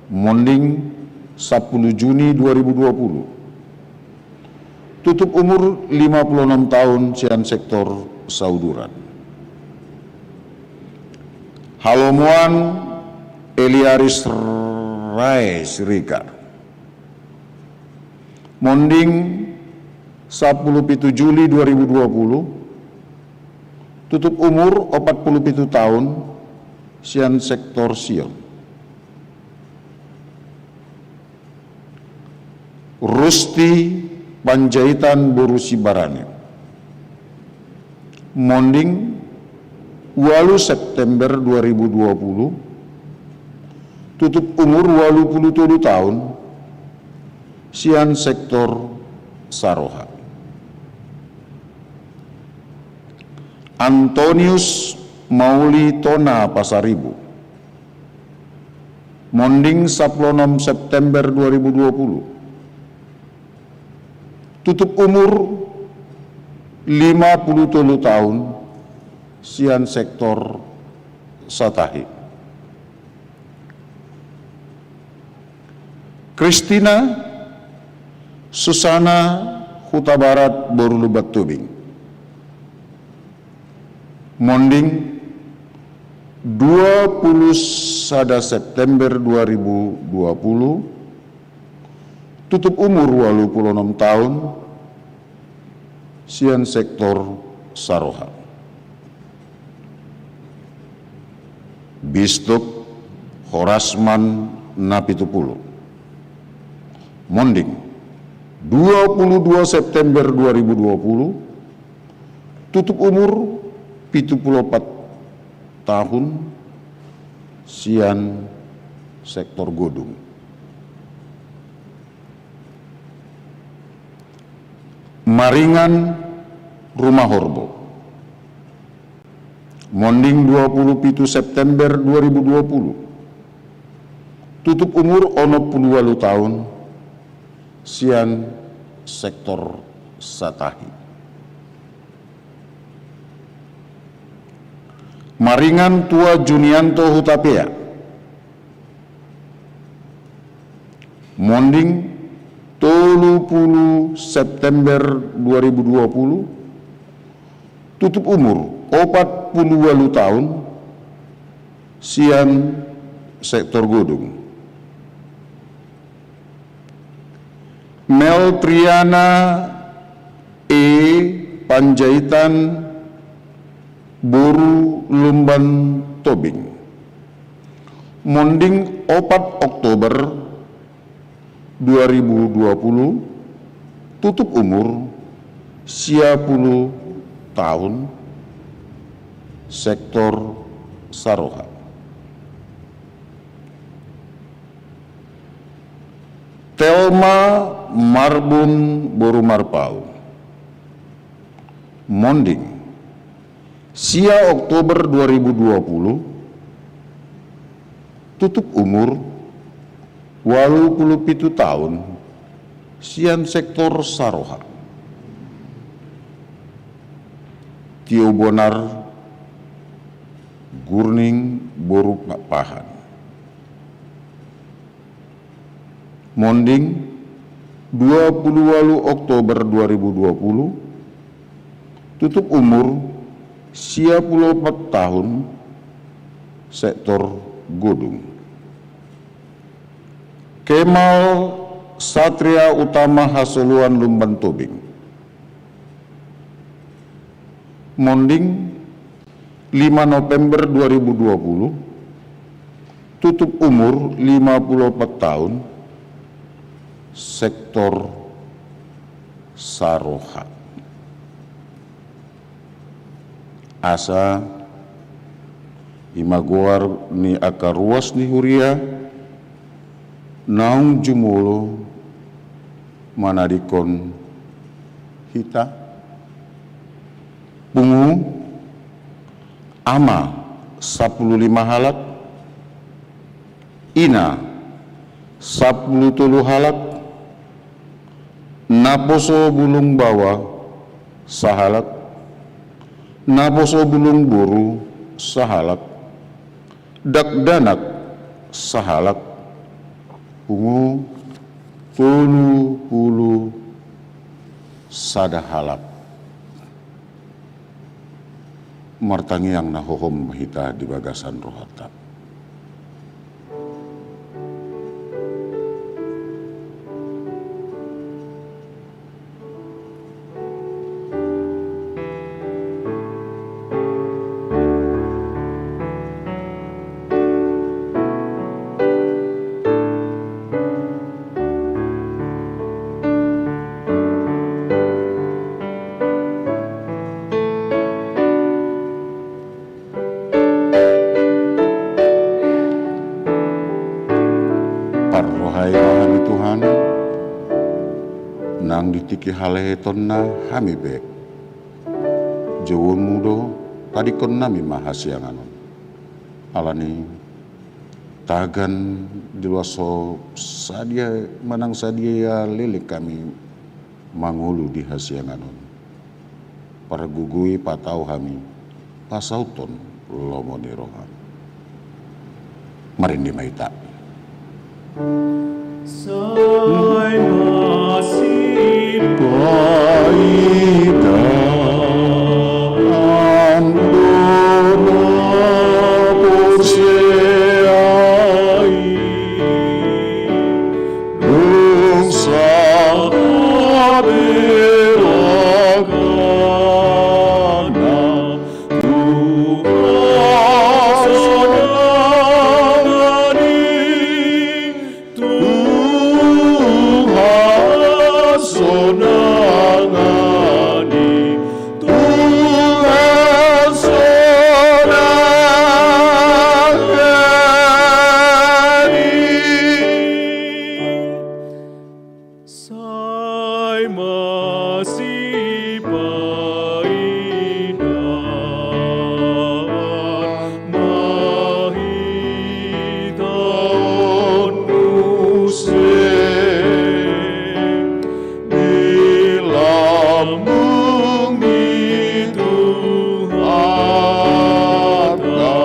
monding sampulu Juni dua ribu dua puluh, tutup umur lima puluh onom taon, sian sektor Sauduran. Halomoan Eliaris Rae Siregar, monding sampulu pitu Juli dua ribu dua puluh, tutup umur opat puluh pitu taon, sian sektor Sion. Rusti Panjaitan boru Sibarani, monding ualu September dua ribu dua puluh, tutup umur ualu puluh tolu taon, sian sektor Saroha. Antonius Mauli Tona Pasaribu, monding sampulu onom September dua ribu dua puluh, tutup umur lima puluh tolu taon, sian sektor Satahi. Kristina Susana Hutabarat boru Lumban Tobing, monding dua puluh sada September dua ribu dua puluh, tutup umur ualu puluh onom taon, sian sektor Saroha. Bistok Horasman Napitupulu, monding dua puluh dua September dua ribu dua puluh, tutup umur pitu puluh opat taon, sian sektor Godung. Maringan Rumahorbo, monding dua puluh pitu September dua ribu dua puluh, tutup umur onom puluh ualu taon, sian sektor Satahi. Maringan Tua Junianto Hutapea, monding tolu puluh September dua ribu dua puluh, tutup umur opat puluh ualu taon, sian sektor Godung. Meltriana E Panjaitan boru Lumban Tobing, monding opat Oktober dua ribu dua puluh, tutup umur sia puluh taon, sektor Saroha. Telma Marbun boru Marpau, monding sia Oktober dua ribu dua puluh, tutup umur Ualu pulu pitu taon sian sektor Saroha. Tio Bonar, Gurning boru Pakpahan. Monding, dua pulu ualu Oktober dua ribu dua pulu, tutup umur sia pulu opat taon, sektor Godung. Kemal Satria Utama Hasoluan Lumban Tobing. Monding, lima November dua ribu dua pulu, tutup umur lima pulu opat taon, sektor Saroha. Asa i ma goar ni angka ruas ni huria naung jumolo manadingkon hita. Pungu, ama, sampulu lima halak. Ina, sampulu tolu halak. Naposo bulung baoa, sahalak. Naposo bulung boru, sahalak. Dakdanak, sahalak. Pungu, tolu pulu sada halak. Martangiang na hohom ma hita di bagasan rohanta. Parrohai ma hami Tuhan, nang di tingki halehetonna hami be. Jouonmu do, tadingkon nami ma hasiangan on. Alani tagan di loas ho sadia manang sadia leleng hami mangolu di hasiangan on. Pargogoi patau hami pasauthon lomo ni roham. Marende ma hita. Sai masipaidaan do na porsea i, dung sahat be langkana tu hasonangan i, tu hasonangan i, tu hasonangan i. Sai masipaidaan ma hita on muse di lambung ni Tuhanta.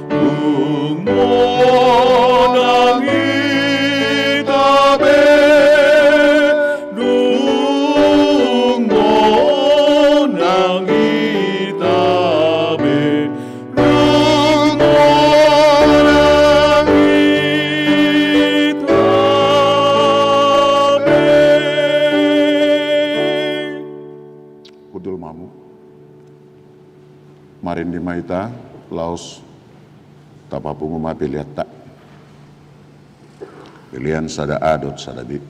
Dung monang hita be, dung monang hita be, dung monang hita be. Hundul ma hamu. Marende ma hita, laos tapapungu ma peleanta. Pelean sada A dohot sada B.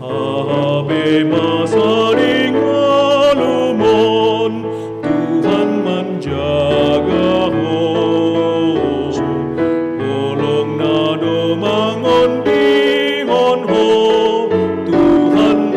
Hape ma saling malumon, Tuhan manjaga ho. Holong na do mangondihon ho, Tuhan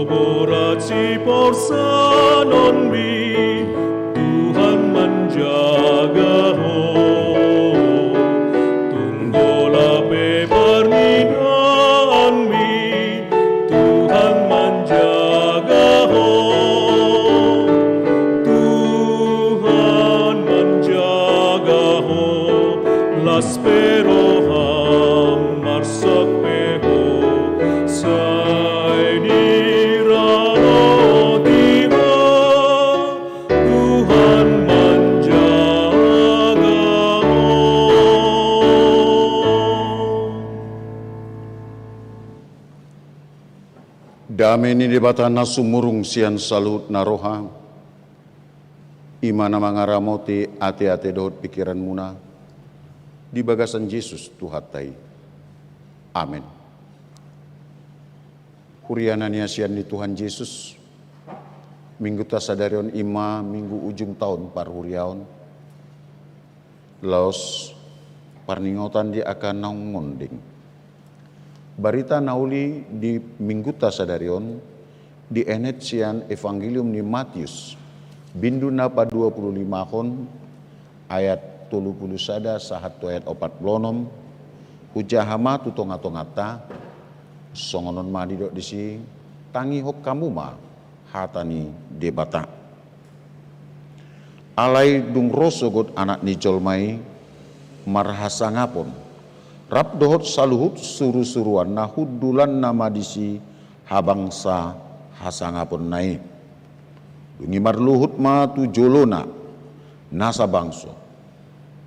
Horas siporsanonmi, Tuhan manjaga ho. Tung hola pe parninaanmi, Tuhan manjaga ho. Tuhan manjaga ho. Las pe roham, marsak pe ho, sai diradoti ho, Tuhan manjaga ho. Dame ni Debata na sumurung sian saluhut na roha, i ma na mangaramoti ateate dohot pikiranmuna di bagasan Jesus Tuhanta i. Amen. Huria na niasian ni Tuhan Jesus, Mingguta sadari on i ma Minggu ujung taon parhuriaon, laos parningotan di angka naung monding. Barita na uli di Mingguta sadari on dienet sian Evangelium ni Matius, bindu na paduapulimahon, ayat tolupulu sada sahat tu ayat opat pulu onom. Hujaha ma tu tongatonganta, songon on ma didok disi: Tangihon hamu ma hata ni Debata. Alai dung ro sogot Anak ni jolma i marhasangapon, rap dohot saluhut surusuruanna, hundulanna ma disi habangsa hasangaponna i. Dung i marluhut ma tu jolona nasa bangso.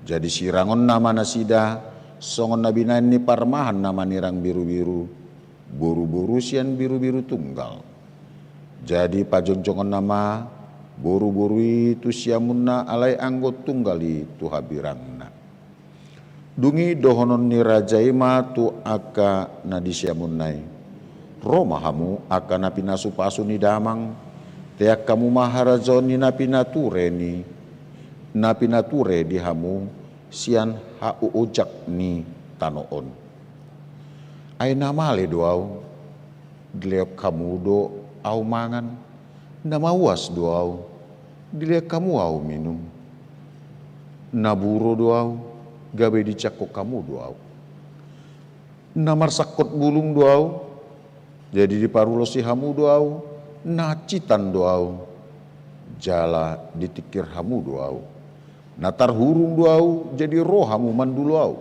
Jadi sirangonna ma nasida songon na binahen ni parmahan na manirang birubiru, boruboru sian birubiru tunggal. Jadi pajongjongonna ma boruboru i tu siamunna, alai anggo tunggal i tu hambirangna. Dung i dohonon ni raja i ma tu angka na di siamunna i: Ro ma hamu angka na pinasupasu ni damang, tean hamu ma harajaon ni na pinature ni, na pinature di hamu sian haojak ni tano on. Ai na male do ahu, dilehon hamu do ahu mangan. Na mauas do ahu, dilehon hamu ahu minum. Na buro do ahu, gabe dijangkon hamu do ahu. Na marsangkot bulung do ahu, jadi diparulosi hamu do ahu. Na citan do ahu, jala ditingkir hamu do ahu. Na tarhurung do ahu, jadi ro hamu mandulo ahu.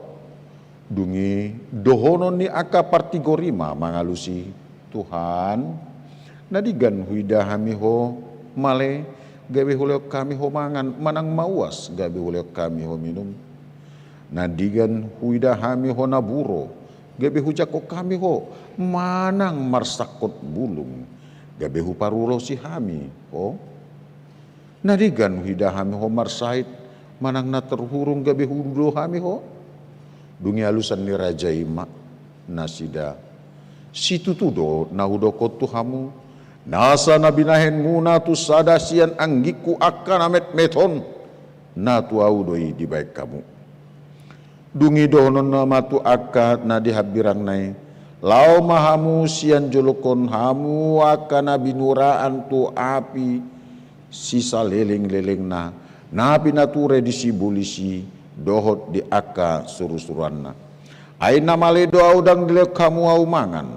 Dung i dohonon ni angka partigor i ma mangalusi: Tuhan, na denggan huida hami ho male, gabe hulehon hami ho mangan, manang mauas, gabe hulehon hami ho minum? Na denggan huida hami ho na buro, gabe hujangkon hami ho, manang marsangkot bulung, gabe huparulosi hami ho? Na denggan huida hami ho marsahit, manang na tarhurung, gabe hudulo hami ho? Dung i alusan ni raja i ma nasida: Situtu do na hudokhon tu hamu: Nasa na binahenmuna tu sada sian anggingku angka na metmet on, na tu ahu do i dibahen hamu. Dung i dohononna ma tu angka na di hambirangna i: Laho ma hamu sian jolongkon, hamu angka na binuraan tu api sisalelenglelengna, na pinature di sibolis i dohot di angka surusuruanna. Ai na male do ahu, ndang dilehon hamu ahu mangan.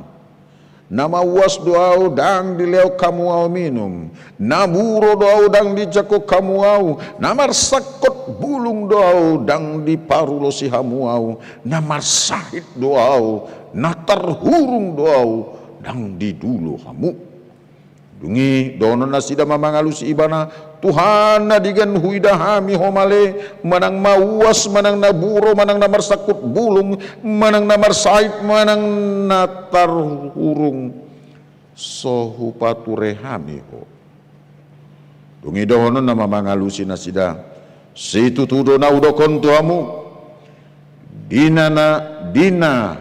Na mauas do ahu, ndang dilehon hamu ahu minum. Na buro do ahu, ndang dijangkon hamu ahu. Na marsangkot bulung do ahu, ndang diparulosi hamu ahu. Na marsahit do ahu, na tarhurung do ahu, ndang didulo hamu. Dung i dohonon nasida ma mangalusi ibana: Tuhan, na denggan huida hami ho male, manang mauas, manang na buro, manang na marsangkot bulung, manang na marsahit, manang na tarhurung, so hupature hami ho? Dung i dohononna ma mangalusi nasida: Situtu do na hudokhon tu hamu: Di na, na, di na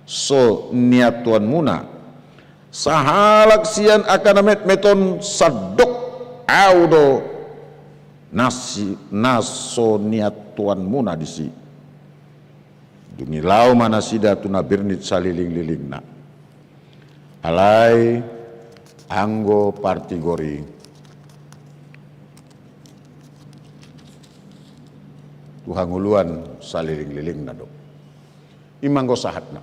so niantuanmuna sahalak sian angka na metmet on, sandok ahu do na si, na so niantuanmuna disi. Dung i laho ma nasida tu na bernit salelenglelengna. Alai Anggo partigor i tu hangoluan salelenglelengna do. I ma anggo sahatna.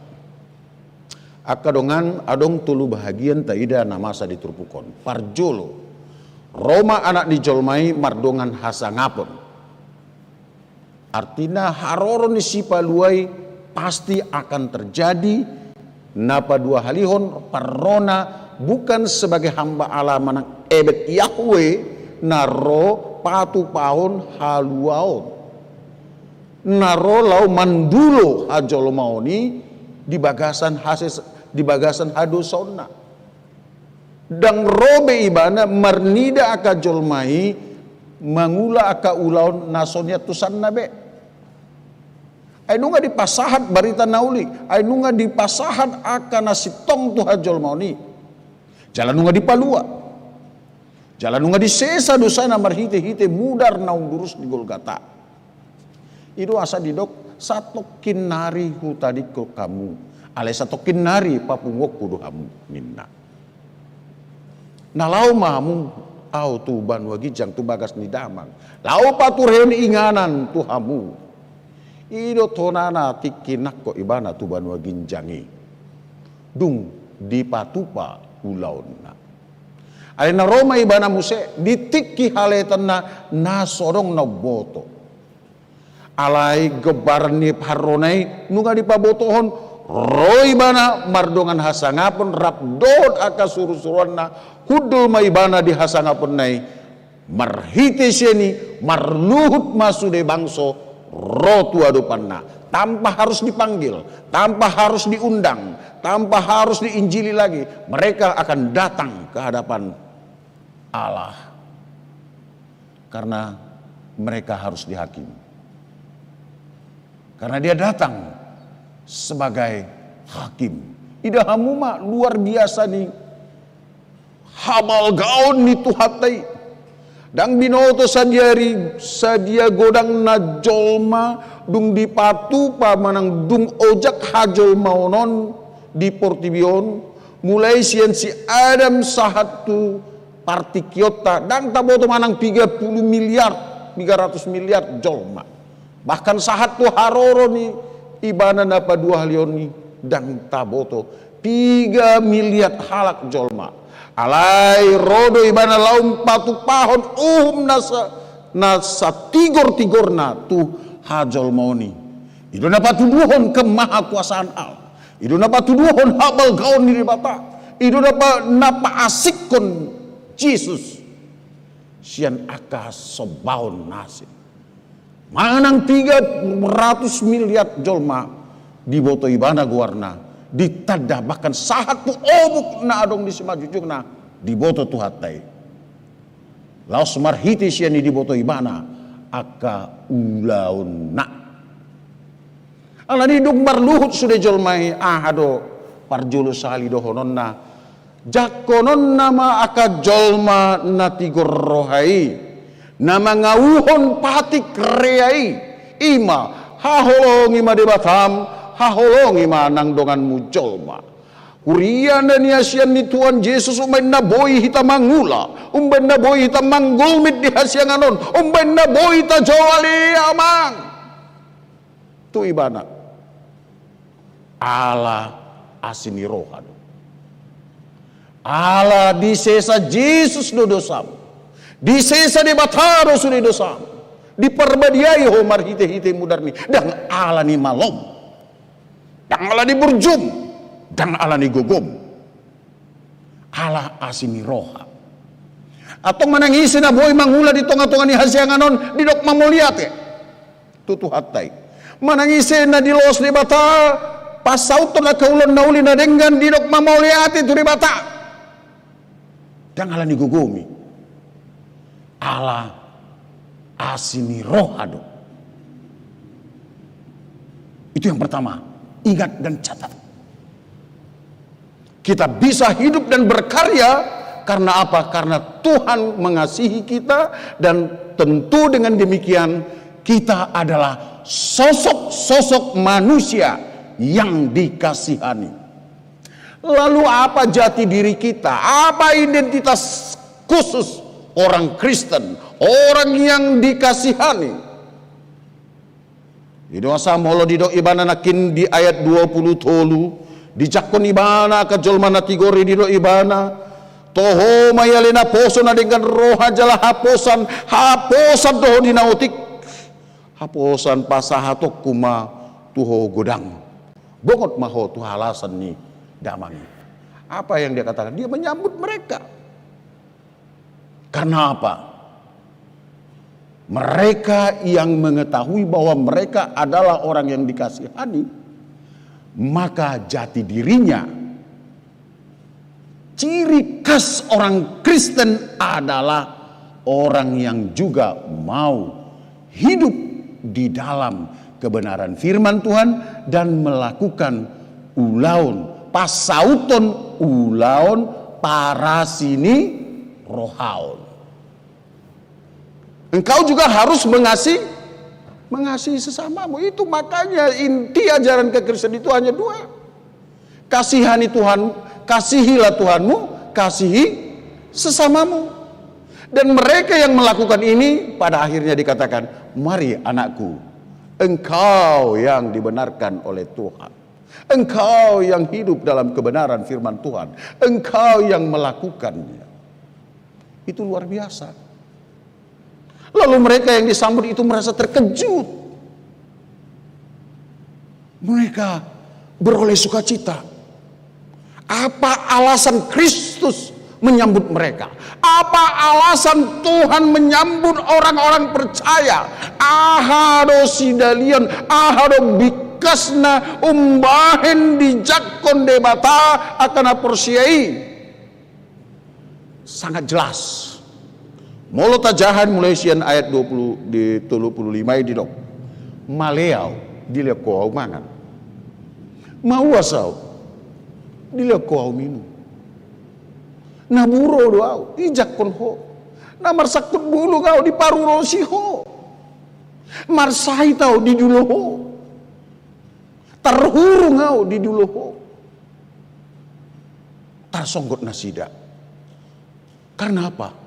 Angka dongan, adong tolu bahagian taida na masa di turpuk on. Parjolo, ro ma Anak ni jolma i mardongan hasangapon. Artina, haroro ni Sipalua i pasti akan terjadi. Na paduahalihon, parrona bukan sebagai hamba Allah manang ebet Yahweh, na ro patupahon haluaon, na ro laho mandulo hajolmaon i di bagasan hases-, di bagasan hadosaonna. Ndang ro be Ibana marnida angka jolma i mangula angka ulaon na so niantusanna be. Ai nunga dipasahat barita na uli, ai nunga dipasahat angka na sintong tu hajolmaon i. Jala nunga dipalua. Jala nunga disesa dosana marhitehite mudar naung durus di Golgata. I do asa didok, satongkin nari hutadingkon hamu, alai satongkin nari papunguonku do hamu, ninna. Na laho ma hamu, ahu tu banua ginjang, tu bagas ni damang, laho paturehon inganan tu hamu. I do tonana tingki nangkok Ibana tu banua ginjang i, dung dipatupa ulaonna. Alai na ro ma Ibana muse di tingki haletanna na so adong na umboto. Alai gombaran ni parrona i nunga dipabotohon, ro Ibana mardongan hasangapon rap dohot angka surusuruanna, hundul ma Ibana di hasangaponna i, marhite sian i marluhut ma sude bangso ro tu adopanna, tanpa harus dipanggil, tanpa harus diundang, tanpa harus diinjili lagi, mereka akan datang ke hadapan Allah. Karena mereka harus dihakimi. Karena Dia datang sebagai hakim. Ida hamu ma luar biasa ni habalgaon ni Tuhanta i. Ndang binoto sadia ri-, sadia godangna jolma dung dipatupa manang dung ojak hajolmaon on di portibi on, mulai sian si Adam sahat tu partingkionta, ndang taboto manang piga pulu miliar, piga ratus miliar jolma. Bahkan sahat tu haroro ni Ibana na paduahalihon i, ndang taboto piga miliar halak jolma. Alai ro do Ibana laho patupahon uhum na sa-, na satigortigorna tu hajolmaon i. I do na patuduhon kemahakuasaan Allah. I do na patuduhon habalgaon ni Debata. I do na pa-, na paasikkon Jesus sian angka sombaon na asing. Manang piga ratus miliar jolma diboto Ibana goarna, ditanda bahkan sahat tu obuk na adong di simanjujungna diboto Tuhanta i. Laos marhite sian i diboto Ibana angka ulaonna. Alani dung marluhut sude jolma i, aha do parjolo sahali dohononna? Jangkononna ma angka jolma na tigor roha i, na mangauhon patik rea i, i ma, haholongi ma Debatam, haholongi ma nang donganmu jolma. Huria na niasian ni Tuhan Jesus, umbahen na boi hita mangula, umbahen na boi hita manggulmit di hasiangan on, umbahen na boi tajalo ale Amang tu Ibana. Ala asi ni roha do. Ala disesa Jesus do dosam. Disesa Debata do sude dosam. Diparbadiai ho marhitehite mudarni. Ndang ala ni malom. Ndang ala ni burjum. Ndang ala ni gogom. Ala asi ni roha. Antong manang ise na boi mangula di tongatonga ni hasiangan on, didok ma mauliate tu Tuhanta i. Manang ise na diloas Debata pansauthon angka ulaon na uli na denggan, didok ma mauliate tu Debata. Ndang ala ni gogom i. Ala asi ni roha do. Itu yang pertama, ingat dan catat. Kita bisa hidup dan berkarya karena apa? Karena Tuhan mengasihi kita, dan tentu dengan demikian kita adalah sosok-sosok manusia yang dikasihani. Lalu apa jati diri kita? Apa identitas khusus orang Kristen, orang yang dikasihani? Di dosa molo didok ibana nangkin di ayat dua puluh tolu, dijangkon ibana angka jolma na tigor i, didok ibana, toho ma ia ale naposo na denggan roha jala haposan, haposan do ho di na otik, haposan pasahatonku ma tu ho godang. Bongot ma ho tu halasan ni damang i. Apa yang dia katakan? Dia menyambut mereka. Karena apa? Mereka yang mengetahui bahwa mereka adalah orang yang dikasihani, maka jati dirinya, ciri khas orang Kristen adalah orang yang juga mau hidup di dalam kebenaran firman Tuhan dan melakukan ulaon, pasauton ulaon parasinirohaon. Engkau juga harus mengasihi, mengasihi sesamamu. Itu makanya inti ajaran kekristenan itu hanya dua. Kasihani Tuhan, kasihilah Tuhanmu, kasihi sesamamu. Dan mereka yang melakukan ini pada akhirnya dikatakan, "Mari anakku, engkau yang dibenarkan oleh Tuhan. Engkau yang hidup dalam kebenaran firman Tuhan. Engkau yang melakukannya." Itu luar biasa. Lalu mereka yang disambut itu merasa terkejut. Mereka beroleh sukacita. Apa alasan Kristus menyambut mereka? Apa alasan Tuhan menyambut orang-orang percaya? Aha do sidalion, aha do bingkasna umbahen dijangkon Debata angka na porsea i? Sangat jelas. Molo tajaha mulai sian ayat dua puluh di tolu puluh lima i didok, "Male ahu, dilehon ho ahu mangan. Mauas ahu, dilehon ho ahu minum. Na buro do ahu, dijangkon ho. Na marsangkut bulung ahu, diparurosi ho. Marsahit ahu, didulo ho. Tarhurung ahu, didulo ho." Tarsonggot nasida. Karena apa?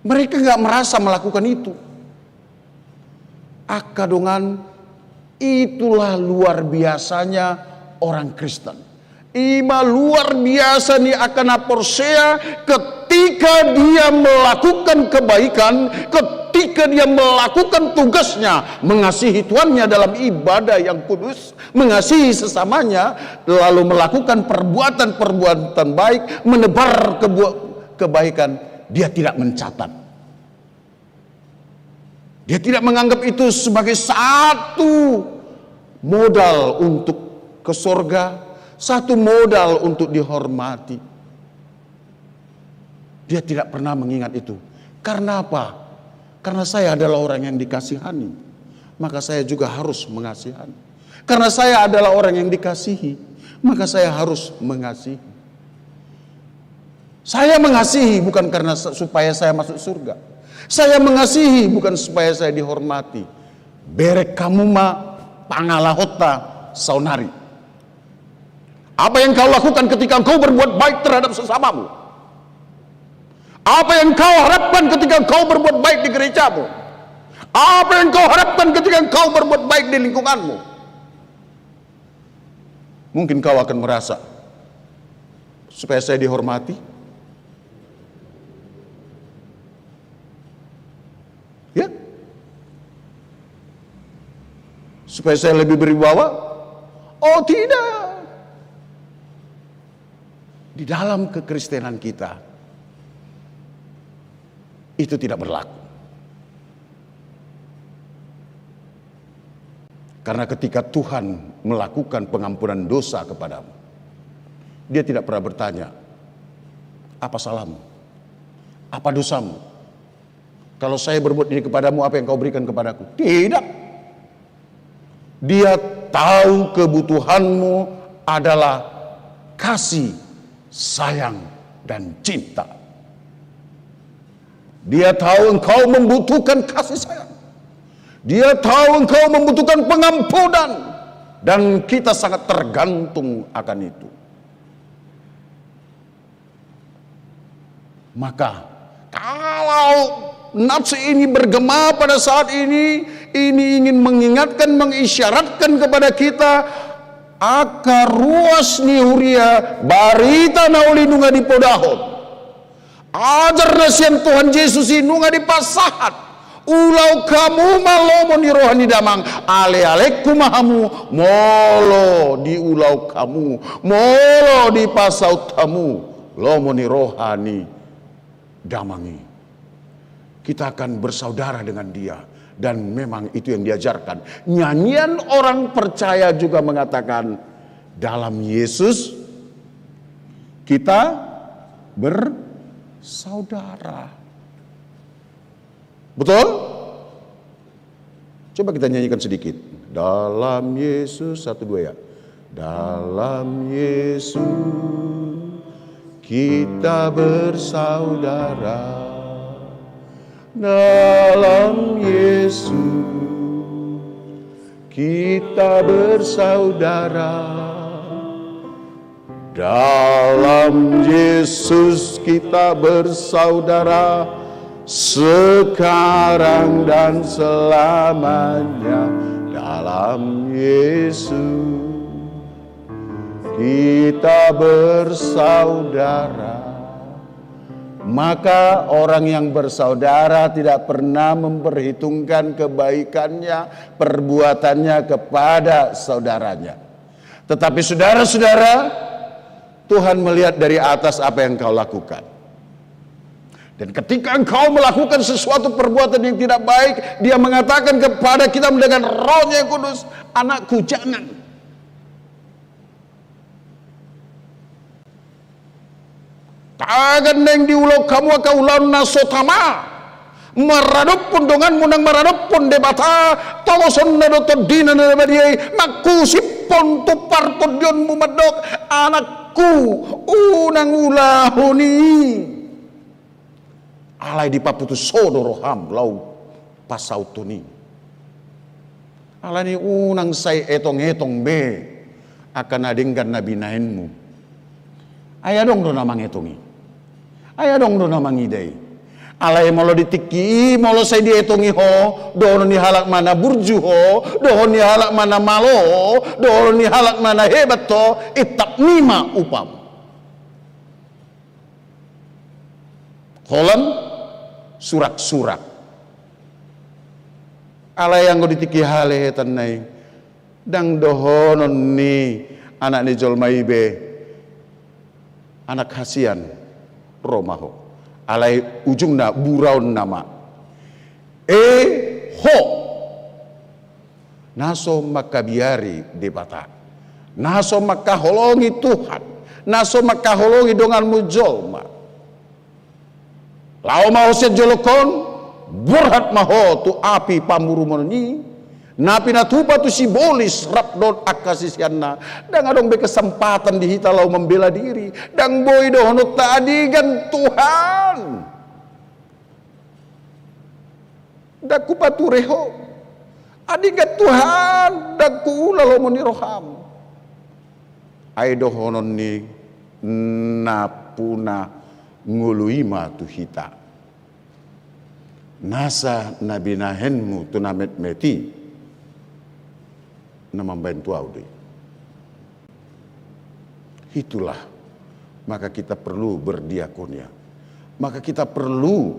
Mereka nggak merasa melakukan itu. Angka dongan, itulah luar biasanya orang Kristen. Ima luar biasa ni angka na porsea ketika dia melakukan kebaikan, ketika dia melakukan tugasnya, mengasihi tuannya dalam ibadah yang kudus, mengasihi sesamanya, lalu melakukan perbuatan-perbuatan baik, menebar kebua-, kebaikan, dia tidak mencatat. Dia tidak menganggap itu sebagai satu modal untuk ke sorga, satu modal untuk dihormati. Dia tidak pernah mengingat itu. Karena apa? Karena saya adalah orang yang dikasihani, maka saya juga harus mengasihani. Karena saya adalah orang yang dikasihi, maka saya harus mengasihi. Saya mengasihi bukan karena se-, supaya saya masuk surga. Saya mengasihi bukan supaya saya dihormati. Bereng hamu ma pangalahonta saonari. Apa yang kau lakukan ketika engkau berbuat baik terhadap sesamamu? Apa yang kau harapkan ketika engkau berbuat baik di gerejamu? Apa yang kau harapkan ketika engkau berbuat baik di lingkunganmu? Mungkin kau akan merasa, "Supaya saya dihormati?" Ya? Supaya saya lebih berwibawa? Oh, tidak. Di dalam kekristenan kita, itu tidak berlaku. Karena ketika Tuhan melakukan pengampunan dosa kepadamu, Dia tidak pernah bertanya, "Apa salahmu? Apa dosamu? Kalau saya berbuat ini kepadamu, apa yang kau berikan kepadaku?" Tidak. Dia tahu kebutuhanmu adalah kasih, sayang, dan cinta. Dia tahu engkau membutuhkan kasih sayang. Dia tahu engkau membutuhkan pengampunan. Dan kita sangat tergantung akan itu. Maka, kalau nats ini bergema pada saat ini, ini ingin mengingatkan, mengisyaratkan kepada kita, angka ruas ni huria, barita na uli nunga dipodahon. Ajar na sian Tuhan Jesus i nunga dipasahat. Ulaon hamu ma lomo ni roha ni Damang, alealengku ma hamu, molo diulaon hamu, molo dipasaut hamu lomo ni roha ni Damang i. Kita akan bersaudara dengan Dia. Dan memang itu yang diajarkan. Nyanyian orang percaya juga mengatakan, dalam Yesus kita bersaudara. Betul? Coba kita nyanyikan sedikit. Dalam Yesus, satu, dua, ya. Dalam Yesus kita bersaudara. Dalam Yesus kita bersaudara. Dalam Yesus kita bersaudara, sekarang dan selamanya. Dalam Yesus kita bersaudara. Maka orang yang bersaudara tidak pernah memperhitungkan kebaikannya, perbuatannya kepada saudaranya. Tetapi saudara-saudara, Tuhan melihat dari atas apa yang kau lakukan. Dan ketika engkau melakukan sesuatu perbuatan yang tidak baik, Dia mengatakan kepada kita dengan Roh-Nya yang kudus, "Anakku, jangan." Tagan naeng diulaon hamu angka ulaon na so tama maradophon donganmu nang maradophon Debata, tolosonna do Tondina na badia i, mangkusiphon tu partondionmu mandok, "Anakku, unang ulahon i." Alai dipaputus ho do roham laho pasauthon i. Alani unang sai etong-etong be angka na denggan na binahenmu. Ai adong do na mangetong i. Ai adong do na mangida i. Alai molo di tingki i, molo sai dietongi ho, dohonon ni halak ma na burju ho, dohonon ni halak ma na malo ho, dohonon ni halak ma na hebat ho, itap nima upam. Holan surak-surak. Alai anggo di tingki halehetanna i, ndang dohonon ni Anak ni jolma i be, "Anak hasian, ro ma ho." Alai ujungna buraon nama. E ho. Na so mangkabiari Debata, na so mangkaholongi Tuhan, na so mangkaholongi donganmu jolma. Laho ma ho sian jolongkon, borhat ma ho tu api pamurumonon i, na pinatupa tu sibolis rap dohot angka siseanna. Ndang adong be kesempatan di hita laho mambela diri. Ndang boi dohononta, "Adigan Tuhan, ndang hupature ho. Adigan Tuhan, ndang huula lomo ni roham." Ai dohonon ni nampuna ngolu i ma tu hita. Nasa na binahenmu tu na metmet i, na mambahen tu ahu do i. Itulah, maka kita perlu berdiakonia. Maka kita perlu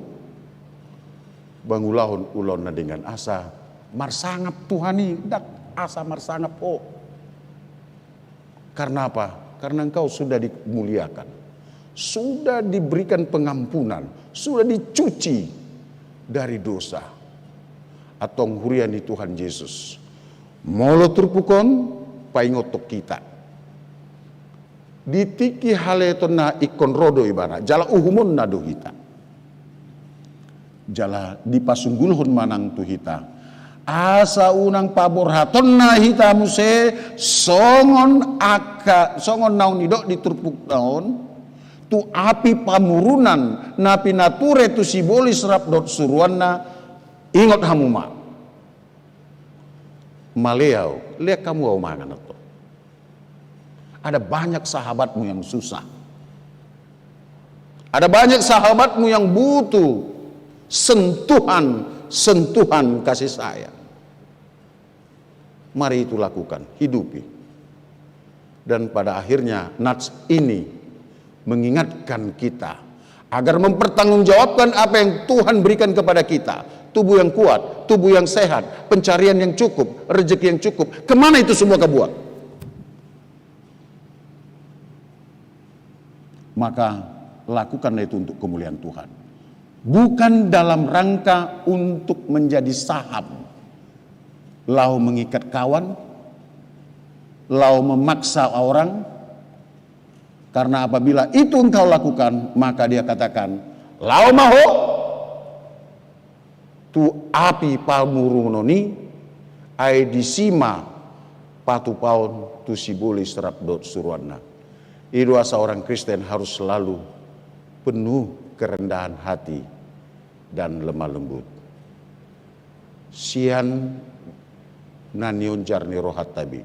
mangulahon ulaon na denggan asa marsangap Tuhan i, ndang asa marsangap ho. Karena apa? Karena engkau sudah dimuliakan, sudah diberikan pengampunan, sudah dicuci dari dosa. Antong huria ni Tuhan Jesus, molo turpuk on paingothon hita. Di tingki halehetonna ingkon ro do Ibana, jala uhumonna do hita. Jala dipasunggulhon ma nang tu hita, asa unang paborhatonna hita muse songon angka, songon naung nidok di turpukna on, tu api pamurunan na pinature tu sibolis rap dohot suruanna. Ingot hamu ma. Male ahu, lean hamu ahu mangan, antong. Ada banyak sahabatmu yang susah. Ada banyak sahabatmu yang butuh sentuhan-sentuhan kasih sayang. Mari itu lakukan, hidupi. Dan pada akhirnya, nats ini mengingatkan kita agar mempertanggungjawabkan apa yang Tuhan berikan kepada kita. Tubuh yang kuat, tubuh yang sehat, pencarian yang cukup, rezeki yang cukup. Kemana itu semua kau buang? Maka lakukanlah itu untuk kemuliaan Tuhan. Bukan dalam rangka untuk menjadi saham. Laho mengikat kawan, laho memaksa orang. Karena apabila itu engkau lakukan, maka dia katakan, "Laho ma ho tu api pamuruon i, ai disi ma patupaon tu sibolis rap dohot suruanna." I do asa orang Kristen harus selalu penuh kerendahan hati dan lemah lembut. Sian na nionjar ni rohanta be,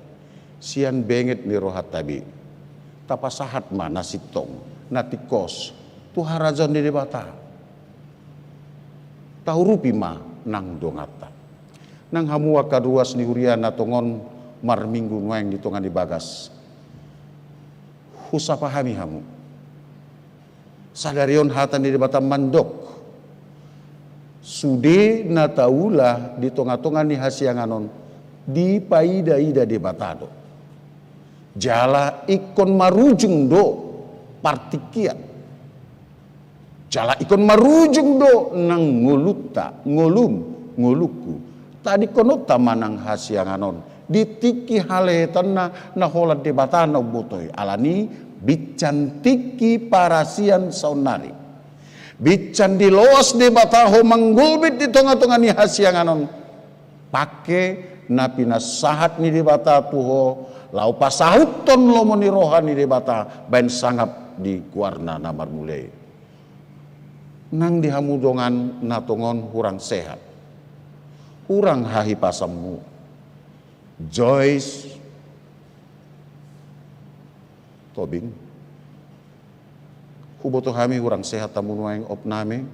sian benget ni rohanta be, tapasahat ma na sintong, na tingkos tu harajaon ni Debata. Taurupi ma nang donganta. Nang hamu angka ruas ni huria na tongon marminggu nuaeng di tonga ni bagas, husapa hami hamu. Sadari on hata ni Debata mandok, sude na taula di tonga-tonga ni hasiangan on dipaida-ida Debata do. Jala ingkon marujung do partingkian. Jala ingkon marujung do nang ngolunta, ngolum, ngolungku. Tadingkononta ma nang hasiangan on di tingki halehetanna na holan Debata na umboto i, alani bincan tingki parasian saonnari. Bincan diloas Debata ho manggulbit di tonga-tonga ni hasiangan on. Pangke na pinasahat ni Debata tu ho, laho pasahuthon lomo ni roha ni Debata baen sangap di goarna na marmulia i. Nang di hamu dongan na tongon hurang sehat, hurang hahipasanmu, Joyce Tobing, huboto hami hurang sehat hamu nuaeng, opname.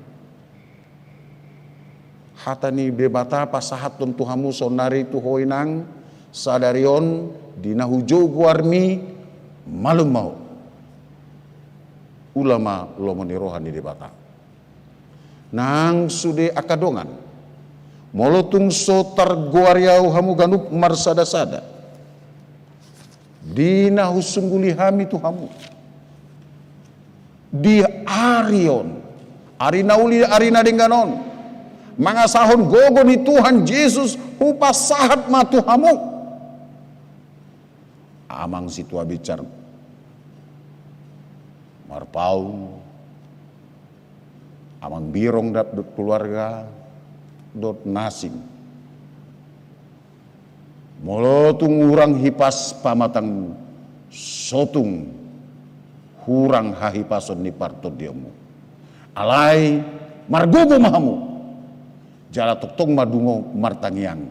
Hata ni Debata pasahathon tu hamu saonnari tu ho, inang, sadari on di na hujou goarmi, malum ma ho. Ula ma lomo ni roha ni Debata. Nang sude angka dongan, molo tung so targoari ahu hamu ganup marsada-sada, di na husungguli hami tu hamu di ari on, ari na uli, ari na denggan on, mangasahon gogo ni Tuhan Jesus, hupasahat ma tu hamu amang sintua bincar, marpaung, amang birong dohot keluarga, dohot na asing. Molo tung hurang hipas pamatangmu, so tung hurang hahipason ni partondionmu. Alai margogo ma hamu. Jala tongtong ma dungo martangiang.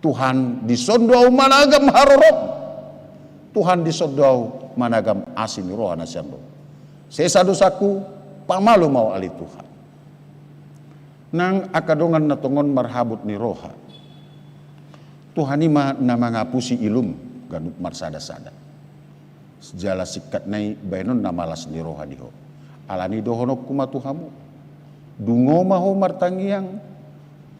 Tuhan, dison do ahu managam harorom. Tuhan, dison do ahu managam asi ni roha na sian Ho. Sesa dosaku, pamalum ahu ale Tuhan. Nang angka dongan na tongon marhabot ni roha, Tuhan i ma na mangapusi ilum ganup marsada-sada. Jala singkatna i baenon na malas ni roha di Ho. Alani dohononku ma tu hamu, dungo ma ho martangiang,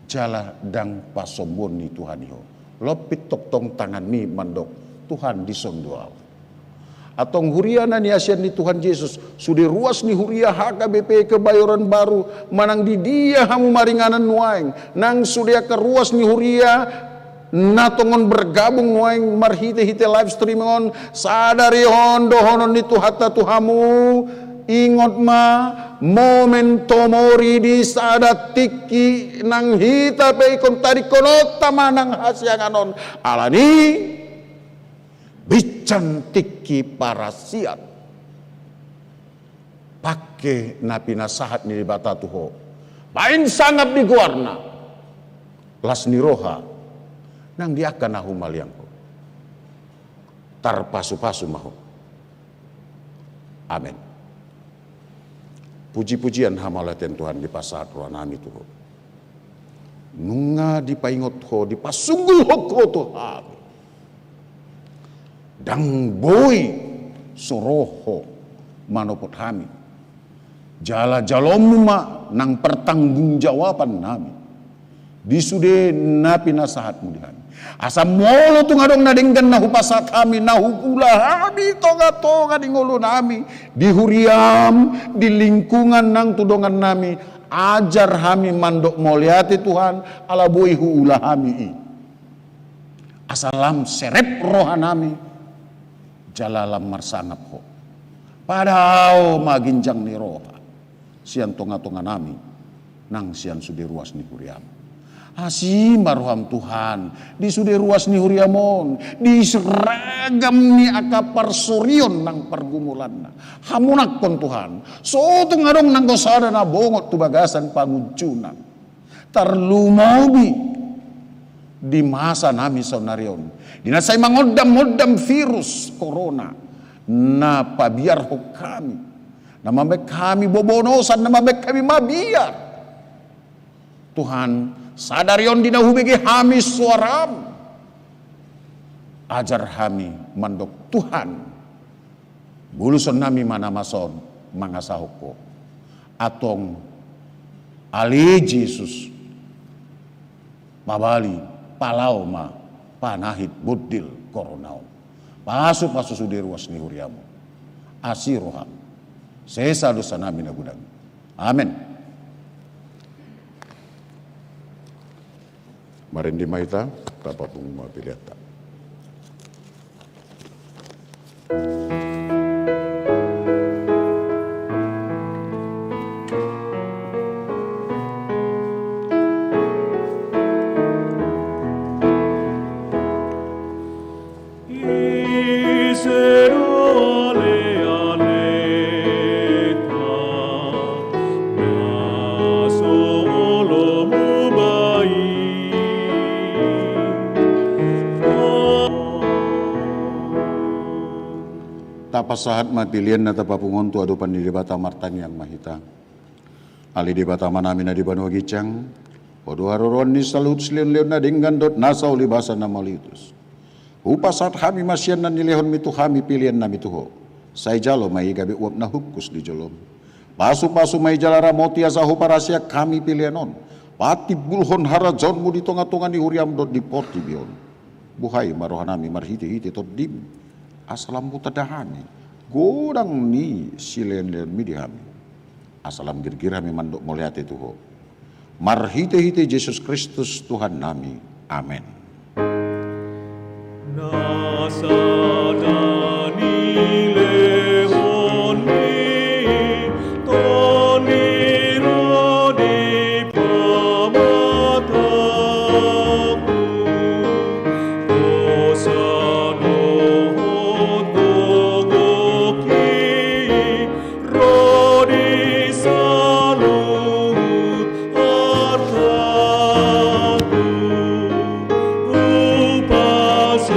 jala ndang pasombuon ni Tuhan i ho. Lompit tongtong tanganmi mandok, Tuhan, dison do ahu. Antong huria na niasian ni Tuhan Jesus, sude ruas ni huria H K B P Kebayoran Baru, manang di dia hamu maringanan nuaeng, nang sude angka ruas ni huria na tongon bergabung nuaeng marhite-hite live streaming on, sadari on dohonon ni Tuhanta tu hamu, ingot ma, memento mori, di sada tingki nang hita pe ingkon tadingkononta ma nang hasiangan on, alani bincan tingki parasian. Pangke na pinasahat ni Debata tu ho, baen sangap di goarna, las ni roha nang di angka na humaliang ho. Tarpasu-pasu ma ho. Amen. Puji-pujian hamauliateon Tuhan dipasahat rohanami tu Ho. Nunga dipaingot Ho, dipasunggulhon Ho tu hami. Ndang boi so ro Ho manopot hami. Jala jaloonmu ma nang pertanggungjawabannami di sude na pinasahatmu di hami. Asa molo tung adong na denggan na hupasahat hami, na huula hami tonga-tonga ni ngolunami, di huriam, di lingkungan nang tu dongannami, ajar hami mandok mauliate Tuhan, ala boi huula hami i. Asa lam serep rohanami, jala lam marsangap Ho. Padao ma ginjang ni roha sian tonga-tonganami, nang sian sude ruas ni huriam. Asi ma roham Tuhan, di sude ruas ni huriam on, di ragam ni angka parsorion nang pargumulanna. Hamonanghon Tuhan, so tung adong nanggo sada na bongot tu bagasan pangunjunan. Tarlumobi di masanami saonari on, di na sai mangondam-ondam virus corona, na pabiarhon hami, na mambahen hami bobonosan, na mambahen hami mabiar. Tuhan, sadari on di na hubege hami suaram, ajar hami mandok Tuhan, bulusonnami ma na masa on mangasahon Ho. Antong ale Jesus, pabali, palao ma panahit bondil corona on. Pasu-pasu sude ruas ni huriam on. Asi roham. Sesa dosanami na godang. Amen. Marende ma hita, tapapungu ma peleanta. Ise do ale-aleta na so olo mubai. Tapasahat ma pelean na tapapungu on tu adopan ni Debata, martangiang ma hita. Ale Debata Amanami na di banua ginjang, Ho do haroroan ni saluhut silehon-lehon na denggan dohot nasa ulibasa na mauliutus. Hupasahat hami ma sian na nilehonmi tu hami peleannami tu Ho. Sai jalo ma i gabe uap na hungkus di jolom. Pasu-pasu ma i jala ramoti asa huparasiak hami pelean on patimbulhon harajaonmu di tonga-tonga ni huriam dohot di portibi on. Buhai ma rohanami marhite-hite Tondim, asa lam hutanda hami godang ni silehon-lehonmi di hami. Asa lam girgir hami mandok mauliate tu Ho. Marhite-hite Jesus Kristus Tuhannami. Amen. Na sada nilehonmi, Tondi ro di pamatangku, dosa dohot togok i ro di saluhut artangku. Hupasahat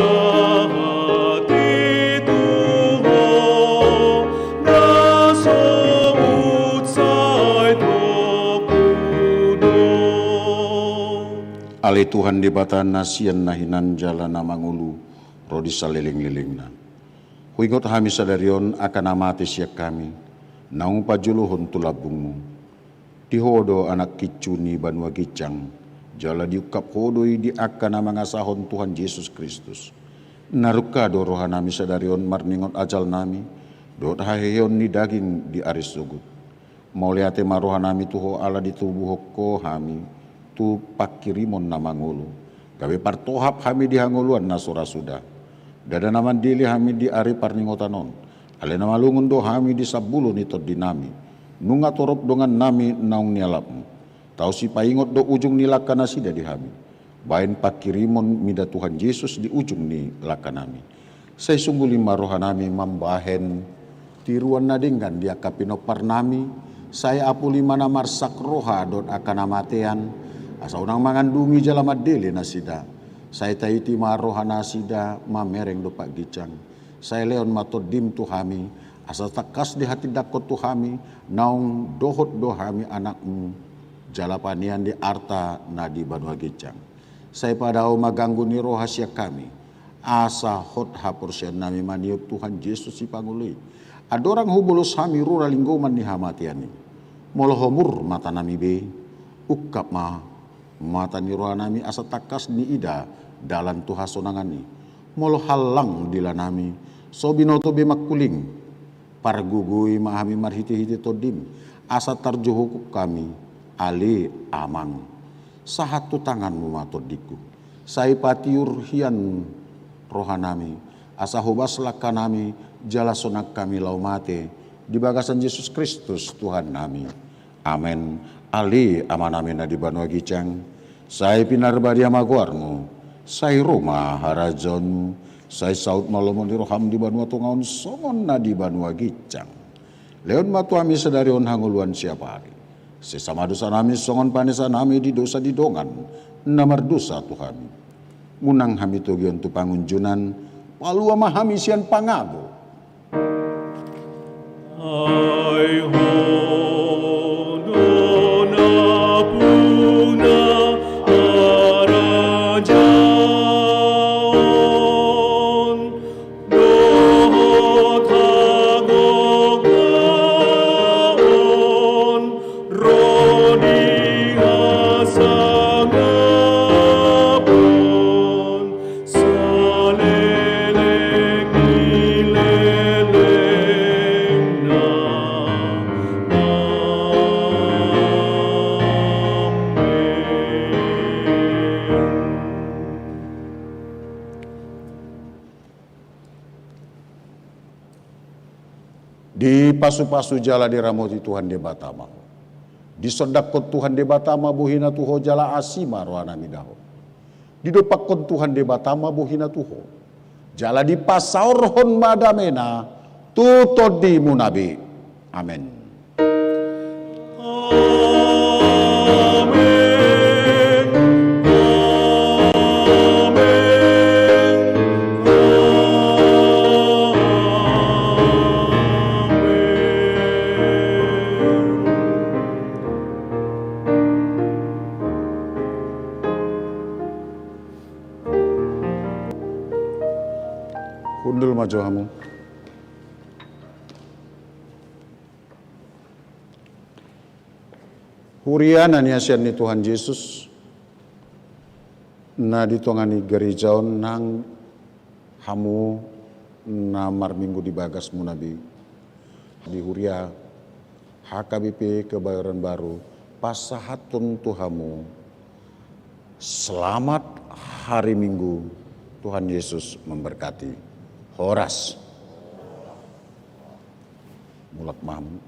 i tu Ho na so hunsai tongku do. Ale Tuhan Debata na sian na hinan jala na mangolu ro di salelenglelengna. Huingot hami sadari on angka na mate sian hami, naung pajoloan tu lambungmu. Di Ho do Anak kincu ni banua ginjang, jala diungkap Ho do i di angka na mangasahon Tuhan Jesus Kristus. Na rungka do rohanami sadari on marningot ajalnami dohot haheheon ni daging di ari sogot. Mauliate ma rohanami tu Ho ala ditubuhon Ho hami tu pangkirimon na mangolu, gabe partohap hami di hangoluan na so ra suda. Ndada na mandele hami di ari parningotan on, alai na malungun do hami di sambulo ni tondinami. Nunga torop dongannami naung nialapmu. Tau sipaingot do ujung ni langka nasida di hami. Baen pangkirimon mida Tuhan Jesus di ujung ni langkanami. Sai sungguli ma rohanami mambahen tiruan na denggan di angka pinomparnami, sai apuli ma na marsak roha dohot angka na matean, asa unang mangandungi jala mandele nasida. Sai taiti ma rohanasida mamereng dompak ginjang. Sai lehon ma Tondim tu hami, Asa tangkas dihatindangkon tu hami, naung dohot do hami anakmu, jala panean di arta na di banua ginjang. Sai padao ma ganggu ni roha sian hami, asa hot haporseaonnami maniop Tuhan Jesus Sipangolu i. Andorang hubolos hami rura linggoman ni hamatean i. Molo homur matanami be, ungkap ma mata ni rohanami asa tangkas niida dalan tu hasonangan i. Molo hallang dilanami, so binoto be mangkuling. Pargogoi ma hami marhitehite Tondim, asa tarjohok hami, ale Amang. Sahat tu tanganmu ma tondingku. Sai patiur hian rohanami, asa hobas langkanami, jala sonang hami laho mate di bagasan Jesus Kristus Tuhannami. Amen. Ale Amanami na di banua ginjang, sai pinarbadia ma goarmu, sai ro ma harajaonmu, sai saut ma lomo ni roham di banua tonga on songon na di banua ginjang. Lehon ma tu hami sadari on hangoluan siapari. Sesa ma dosanami songon panesanami di dosa ni dongan na mardosa tu hami. Unang hami togihon tu pangunjunan, palua ma hami sian pangago. Ai Ho do nampuna harajaon dohot hagogoon ro di hasangapon saleleng ni lelengna. Amen. Dipasupasu jala diramoti Tuhan Debata ma ho. Disondangkon Tuhan Debata ma bohina tu ho jala asi ma rohanami dahon. Didompakkon Tuhan Debata ma bohina tu ho. Jala dipasaorhon ma damena tu tondimuna be. Amen. Amen. Amen. Amen. Hundul ma jo hamu. Huria na niasian ni Tuhan Jesus, na di tonga ni gareja on nang hamu na marminggu di bagasmuna be. Di huria H K B P Kebayoran Baru, pasahathon tu hamu. Selamat hari Minggu, Tuhan Yesus memberkati. Horas. Mulak ma hamu.